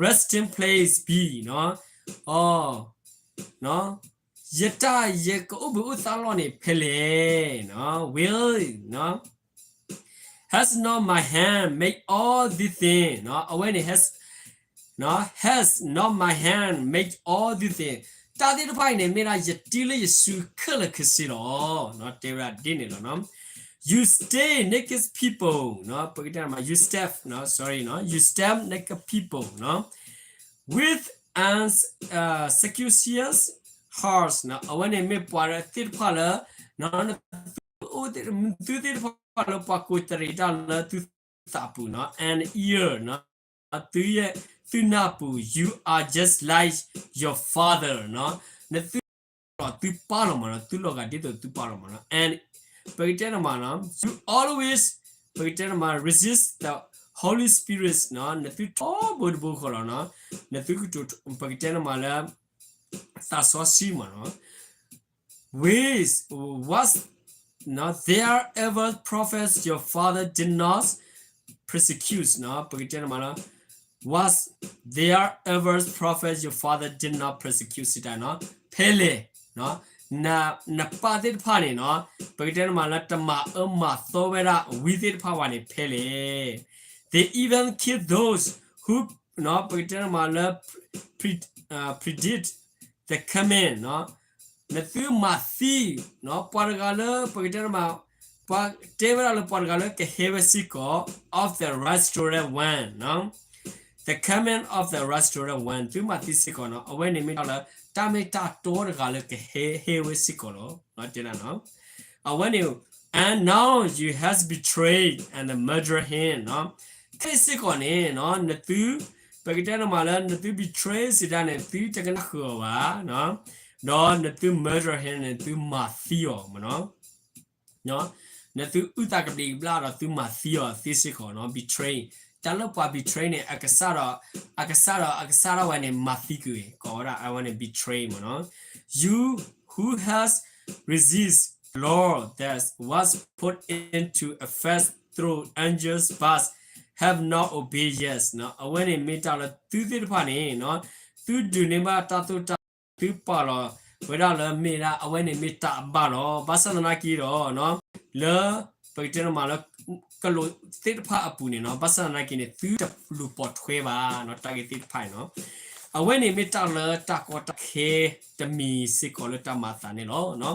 resting place be, ယတၢ်ယကအိၣ်ဘှံးအိၣ်သါလီၢ်န့ၣ်ဖဲလဲၣ် will, has not my hand made all these things, အဝဲန့ၣ် has not my hand made all these things, တၢ်သ့ၣ်တဖၣ်အံၤန့ၣ် မ့ၢ်ဒၣ်ယတ့လၢယစုခဲလၢာ်ခဲဆ့လီၤ တဲဝဲဒၣ်ဒ်န့ၣ်လီၤ you stay naked people, ပကတဲမး you step, sorry, you step naked people, with an, uh, circumcised heart, အဝဲန့ၣ်မ့ၢ်ပှၤသ့ၣ်တဖၣ်လၢ နသုအိၣ်သုသ့ၣ်တဖၣ်လၢပှၤကိးတရံးတၢ်လၢသုသးပူၤ and ear, သုနၢ်ပူၤ you are just like your father, နသု သုပာ်လီၤမးနီၤ, သုလီၤဂာ်ဒ်သိးသုပာ်လီၤမးနီၤ. And ပကတဲန့ၣ်မးနီၤ, you always ပကတဲန့ၣ်မး resist the Holy Spirit နီၤ, နသုထီဘိတဘိဃီလီၤနီၤ, နသုကတိၤ ပကတဲန့ၣ်မးလၢ သးစီဆှံမးနီၤ with what, နီၤ, there ever prophets your father did not persecute နီၤ, ပကတဲန့ၣ်မးလၢ what there ever prophets your father did not persecute စံးတၢ်နီၤ, ဖဲလဲၣ်, နပၢ်သ့ၣ်တဖၣ်န့ၣ်နီၤ, ပကတဲန့ၣ်မးလၢတမၤအၢမၤသီဝဲဒၣ်ဝံသ့ၣ်တဖၣ်ဘၣ်န့ၣ် ဖဲလဲၣ်. They even killed those who နီၤ, ပကတဲန့ၣ်မးလၢ pre- predict the coming နီၤ, နသုမၤသံ နီၤ, ပှၤတဂၤလၢ ပကတဲန့ၣ်မး ပှၤတဲဝဲဒၣ်လၢပှၤတဂၤလၢကဟဲဝဲစ့ၢ်ကီး of the resurrected one နီၤ, the coming of the resurrected one သုမၤသံစ့ၢ်ကီးနီၤ, အဝဲန့ၣ်မ့ၢ်တၢ်လၢ တၢ်မ့ၢ်တၢ်တီတဂၤလၢကဟဲ ဟဲဝဲစ့ၢ်ကီးလီၤ. တဲဒၣ်နီၤ, အဝဲန့ၣ် and now you has betrayed and murdered him နီၤ, ခဲအံၤစ့ၢ်ကီးန့ၣ်နီၤ နသု ပကတဲန့ၣ်မးလၢ နသု betray စံးတၢ်န့ၣ် သုတကနၣ်ဃုာ်အီၤဘၣ်, ဒီးနသု murder him န့ၣ် သုမၤသံအီၤမးနီၤ, နသုအုၣ်သးကဘျံးကဘျၣ်ဒီးသုမၤသံအီၤသ့စ့ၢ်ကီးနီၤ, betray တၢ်လၢပှၤ betray န့ၣ် အကစၢ်ဒီး အကစၢ်ဒီးအကစၢ်ဒၣ်ဝဲန့ၣ် မၤသံကွံာ် ကိးဝဲဒၣ်အဝဲန့ၣ် betray မးနီၤ, you who has resist Lord that was put into effect through angels but have not obeyed yet နီၤ, အဝဲန့ၣ်မ့ၢ်တၢ်လၢသုသ့ၣ်တဖၣ်န့ၣ်နီၤ, သုဒုးန့ၢ်ဘၣ်တၢ်သိၣ်တၢ် သုပာ်လီၤဝဲဒၣ်လၢမ့ၢ်ဒၣ် အဝဲန့ၣ်မ့ၢ်တၢ်အဘၣ်လီၤ. ဘၣ်ဆၣ်သနာ်က့ဒီး လၢ ပကတဲန့ၣ်မးလၢ ကလူးသ့ၣ်တဖၣ်အပူၤန့ၣ်နီၤ, ဘၣ်ဆၣ်သနာ်က့န့ၣ် သုတလူၤပိာ်ထွဲဘၣ်နီၤ တၢ်ဂ့ၢ်သ့ၣ်တဖၣ်အံၤနီၤ, အဝဲန့ၣ်မ့ၢ်တၢ်လၢတၢ်ကီတၢ်ခဲတမံၤစ့ၢ်ကီးလၢတၢ်မၤအသးန့ၣ်လီၤ.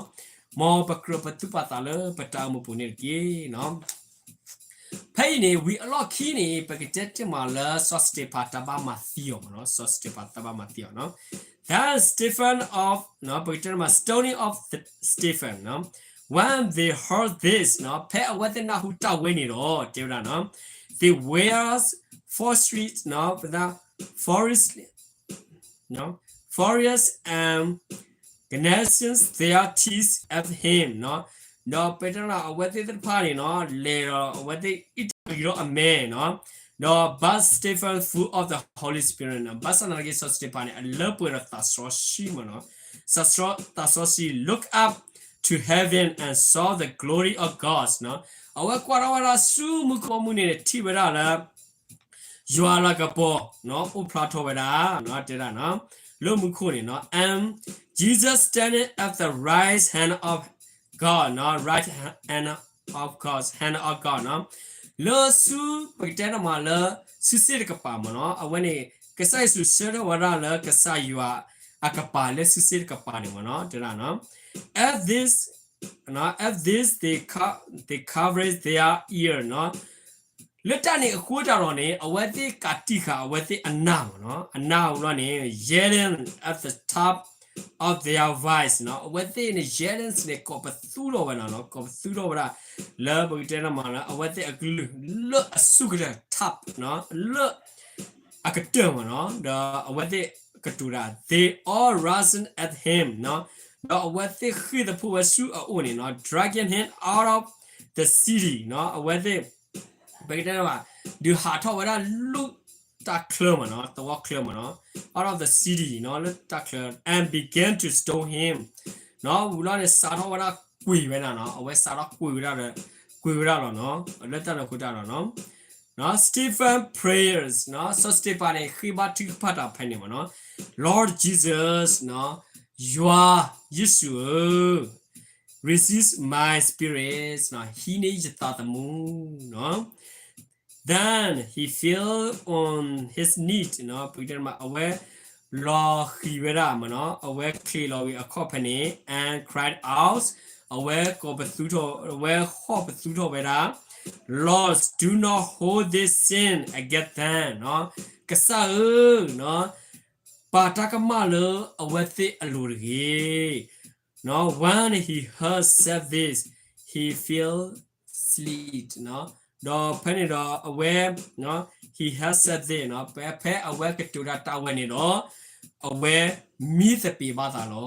မ်ပကြၢးပသူၣ်ပာ်သးလၢပတၢ်အိၣ်မူပူၤန့ၣ်တက့ၢ်နီၤ. ဖဲအံၤန့ၣ် ဝံၤအလီၢ်ခံန့ၣ် ပကတဲတ့ၢ်မးလၢစီၤစတ့းဖၣ်တၢ်ဘၣ်မၤသံအီၤမးနီၤ, စီၤစတ့းဖၣ်တၢ်ဘၣ်မၤသံအီၤနီၤ. Then Stephen of နီၤ, ပကတဲတ့ၢ်မး stoning of the Stephen နီၤ, when they heard this နီၤ, ဖဲအဝဲသ့ၣ်နၢ်ဟူတၢ်ဝဲန့ၣ်ဒီး တဲဝဲဒၣ်နီၤ, they were furious နီၤ, furious နီၤ, furious and gnashing their teeth at him နီၤ, ဒီးပတဲတ့ၢ်မး အဝဲသ့ၣ်သ့ၣ်တဖၣ်န့ၣ်နီၤ လဲၤဒီးအဝဲသ့ၣ်အ့ၣ်တၢ်ဂံၤထီၣ်အမဲာ်နီၤ, ဒီး but Stephen full of the Holy Spirit နီၤ, ဘၣ်ဆၣ်သနာ်က့ စီၤစတ့းဖၣ်န့ၣ် အလၢပှဲၤဒီးသးစီဆှံမးနီၤ, သးစီ သးစီဆှံ look up to heaven and saw the glory of God နီၤ, အဝဲကွၢ်ထီၣ်ဝဲဒၣ်ဆူမူခိၣ်မူန့ၣ် ထံၣ်ဝဲဒၣ်လၢ ယွၤလၤကပီၤနီၤ အိၣ်ဖျါထီၣ်ဝဲဒၣ်နီၤ, တဲဒၣ်နီၤ လၢမူခိၣ်န့ၣ်နီၤ, and Jesus standing at the right hand of God နီၤ, right hand of God, hand of God နီၤ, လၢဆူ ပကတဲတ့ၢ်မးလၢ ဆူစ့ၣ်တကပၤမးနီၤ, အဝဲန့ၣ် ကစၢ်ယ့ၣ်ၡူးဆှၢထီၣ်ဝဲဒၣ်လၢကစၢ်ယွၤအကပၤလၢဆူစ့ၣ်တကပၤန့ၣ်မးနီၤ, တဲဒၣ်နီၤ, at this နီၤ, at this they co- they covered their ear နီၤ, လၢတၢ်န့ၣ်အဃိတၢ်ဒီးန့ၣ် အဝဲသ့ၣ်ကးတံာ်ဃာ်အဝဲသ့ၣ်အနၢ်မးနီၤ, အနၢ်အူလီၤန့ၣ် yelling at the top of their voice နီၤ, အဝဲသ့ၣ်န့ၣ် yelling န့ၣ် ကိးပသူထီၣ်ဝဲဒၣ်နီၤ, ကိးပသူထီၣ်ဝဲဒၣ် လၢပကတဲတ့ၢ်မးလၢ အဝဲသ့ၣ်အကလုၢ်လၢအစူၢ်ကတၢၢ် top နီၤ, လၢ အကတၢၢ်မးနီၤ, ဒီးအဝဲသ့ၣ်ကတိၤတၢ် they all ran at him နီၤ, ဒီးအဝဲသ့ၣ်ဃ့ၢ်သဖှိၣ်ဝဲဆူအအိၣ်န့ၣ်နီၤ, dragging him out of the city နီၤ, အဝဲသ့ၣ် ပကတဲဘၣ် ဒုးဟးထီၣ်ဝဲဒၣ်လၢတၢ်ချၢမးနီၤ, သဝီချၢမးနီၤ, out of the city နီၤ, လၢတၢ်ချၢ and began to stone him နီၤ, ဝံၤလီၤန့ၣ် စးထီၣ်ဝဲဒၣ်ကွံာ်ဝဲဒၣ်နီၤ, အဝဲစးထီၣ်ကွံာ်ဝဲဒၣ်ဒီး ကွံာ်ဝဲဒၣ်လီၤနီၤ, လၢတၢ်န့ၣ်အဃိတၢ်ဒီးနီၤ နီၤ, Stephen prayers နီၤ, စီၤစတ့းဖၣ်န့ၣ် ဃ့ဘါထုကဖၣ်တၢ်ဖဲန့ၣ်မးနီၤ, Lord Jesus နီၤ, ယွၤယ့ၣ်ၡူးဧၢ, receive my spirit နီၤ, ဟံးန့ၢ်ယသးသမူနီၤ, then he fell on his knees နီၤ, ပကတဲမး အဝဲ လီၤဃံၤဝဲဒၣ်မးနီၤ, အဝဲချ့လီၤဝံၤအခီၣ်ဖဲန့ၣ် and cried out အဝဲကိးပသူထီၣ် အဝဲဟီၣ်ပသူထီၣ်ဝဲဒၣ် Lord, do not hold this sin against them နီၤ, ကစၢ်ဧၢ, နီၤ, ပာ်တၢ်ကမၣ်လၢအဝဲသ့ၣ်အလိၤတဂ့ၤ. When he heard said this, he fell asleep နီၤ, ဒီးဖဲန့ၣ်ဒီးအဝဲ he heard said this နီၤ, ဖဲအဝဲကတိၤတၢ်တၢ်ဝဲန့ၣ်ဒီး အဝဲမံသပ့ၤဘၣ်သးလီ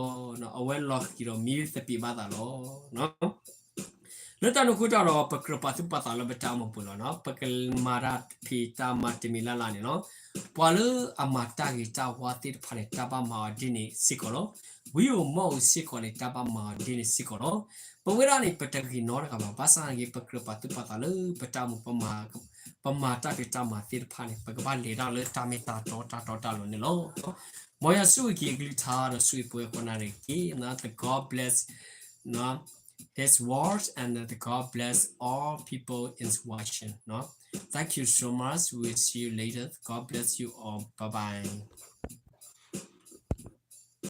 ၤ. အဝဲလီၤဃံၤဒီးမံသပ့ၤဘၣ်သးလီၤ. လၢတၢ်န့ၣ်အဃိတၢ်ဒီး ပကြၢးပာ်သူၣ်ပာ်သးလၢပတၢ်အိၣ်မူပူၤလီၤ. ပကမၤတၢ်ဖံးတၢ်မၤတမံၤလၢ်လၢ်န့ၣ်လီၤ. ပှၤလၢအမၤတၢ်ဂ့ၤတၢ်ဝါသ့ၣ်တဖၣ်န့ၣ် တၢ်ဘၣ်မၤအီၤဒ်န့ၣ်စ့ၢ်ကီးလီၤ. ဝံဧိၤမီၣ်ဧိၤစ့ၢ်ကီးန့ၣ် တၢ်ဘၣ်မၤအီၤဒ်န့ၣ်စ့ၢ်ကီးလီၤ. ပဝဲဒၣ်န့ၣ် ပတဂ့ၤနီတဂၤဘၣ်. ဘၣ်ဆၣ်သနာ်က့ ပကြၢးပာ်သူၣ်ပာ်သးလၢပတၢ်အိၣ်မူ ပမၤတၢ်ဖံးတၢ်မၤသ့ၣ်တဖၣ်န့ၣ် ပကဘၣ်လဲၤတၢ်လၢတၢ်မ့ၢ်တၢ်တီတၢ်တီတၢ်လိၤန့ၣ်လီၤ. မ်ယွၤဆိၣ်ဂ့ၤက့ၤအကလုၢ်ကထါဒီးဆိၣ်ဂ့ၤပဝဲကိးဂၤဒဲးတက့ၢ်. The God bless His word and the God bless all people in watching. Thank you so much. We'll see you later. God bless you all. Bye bye.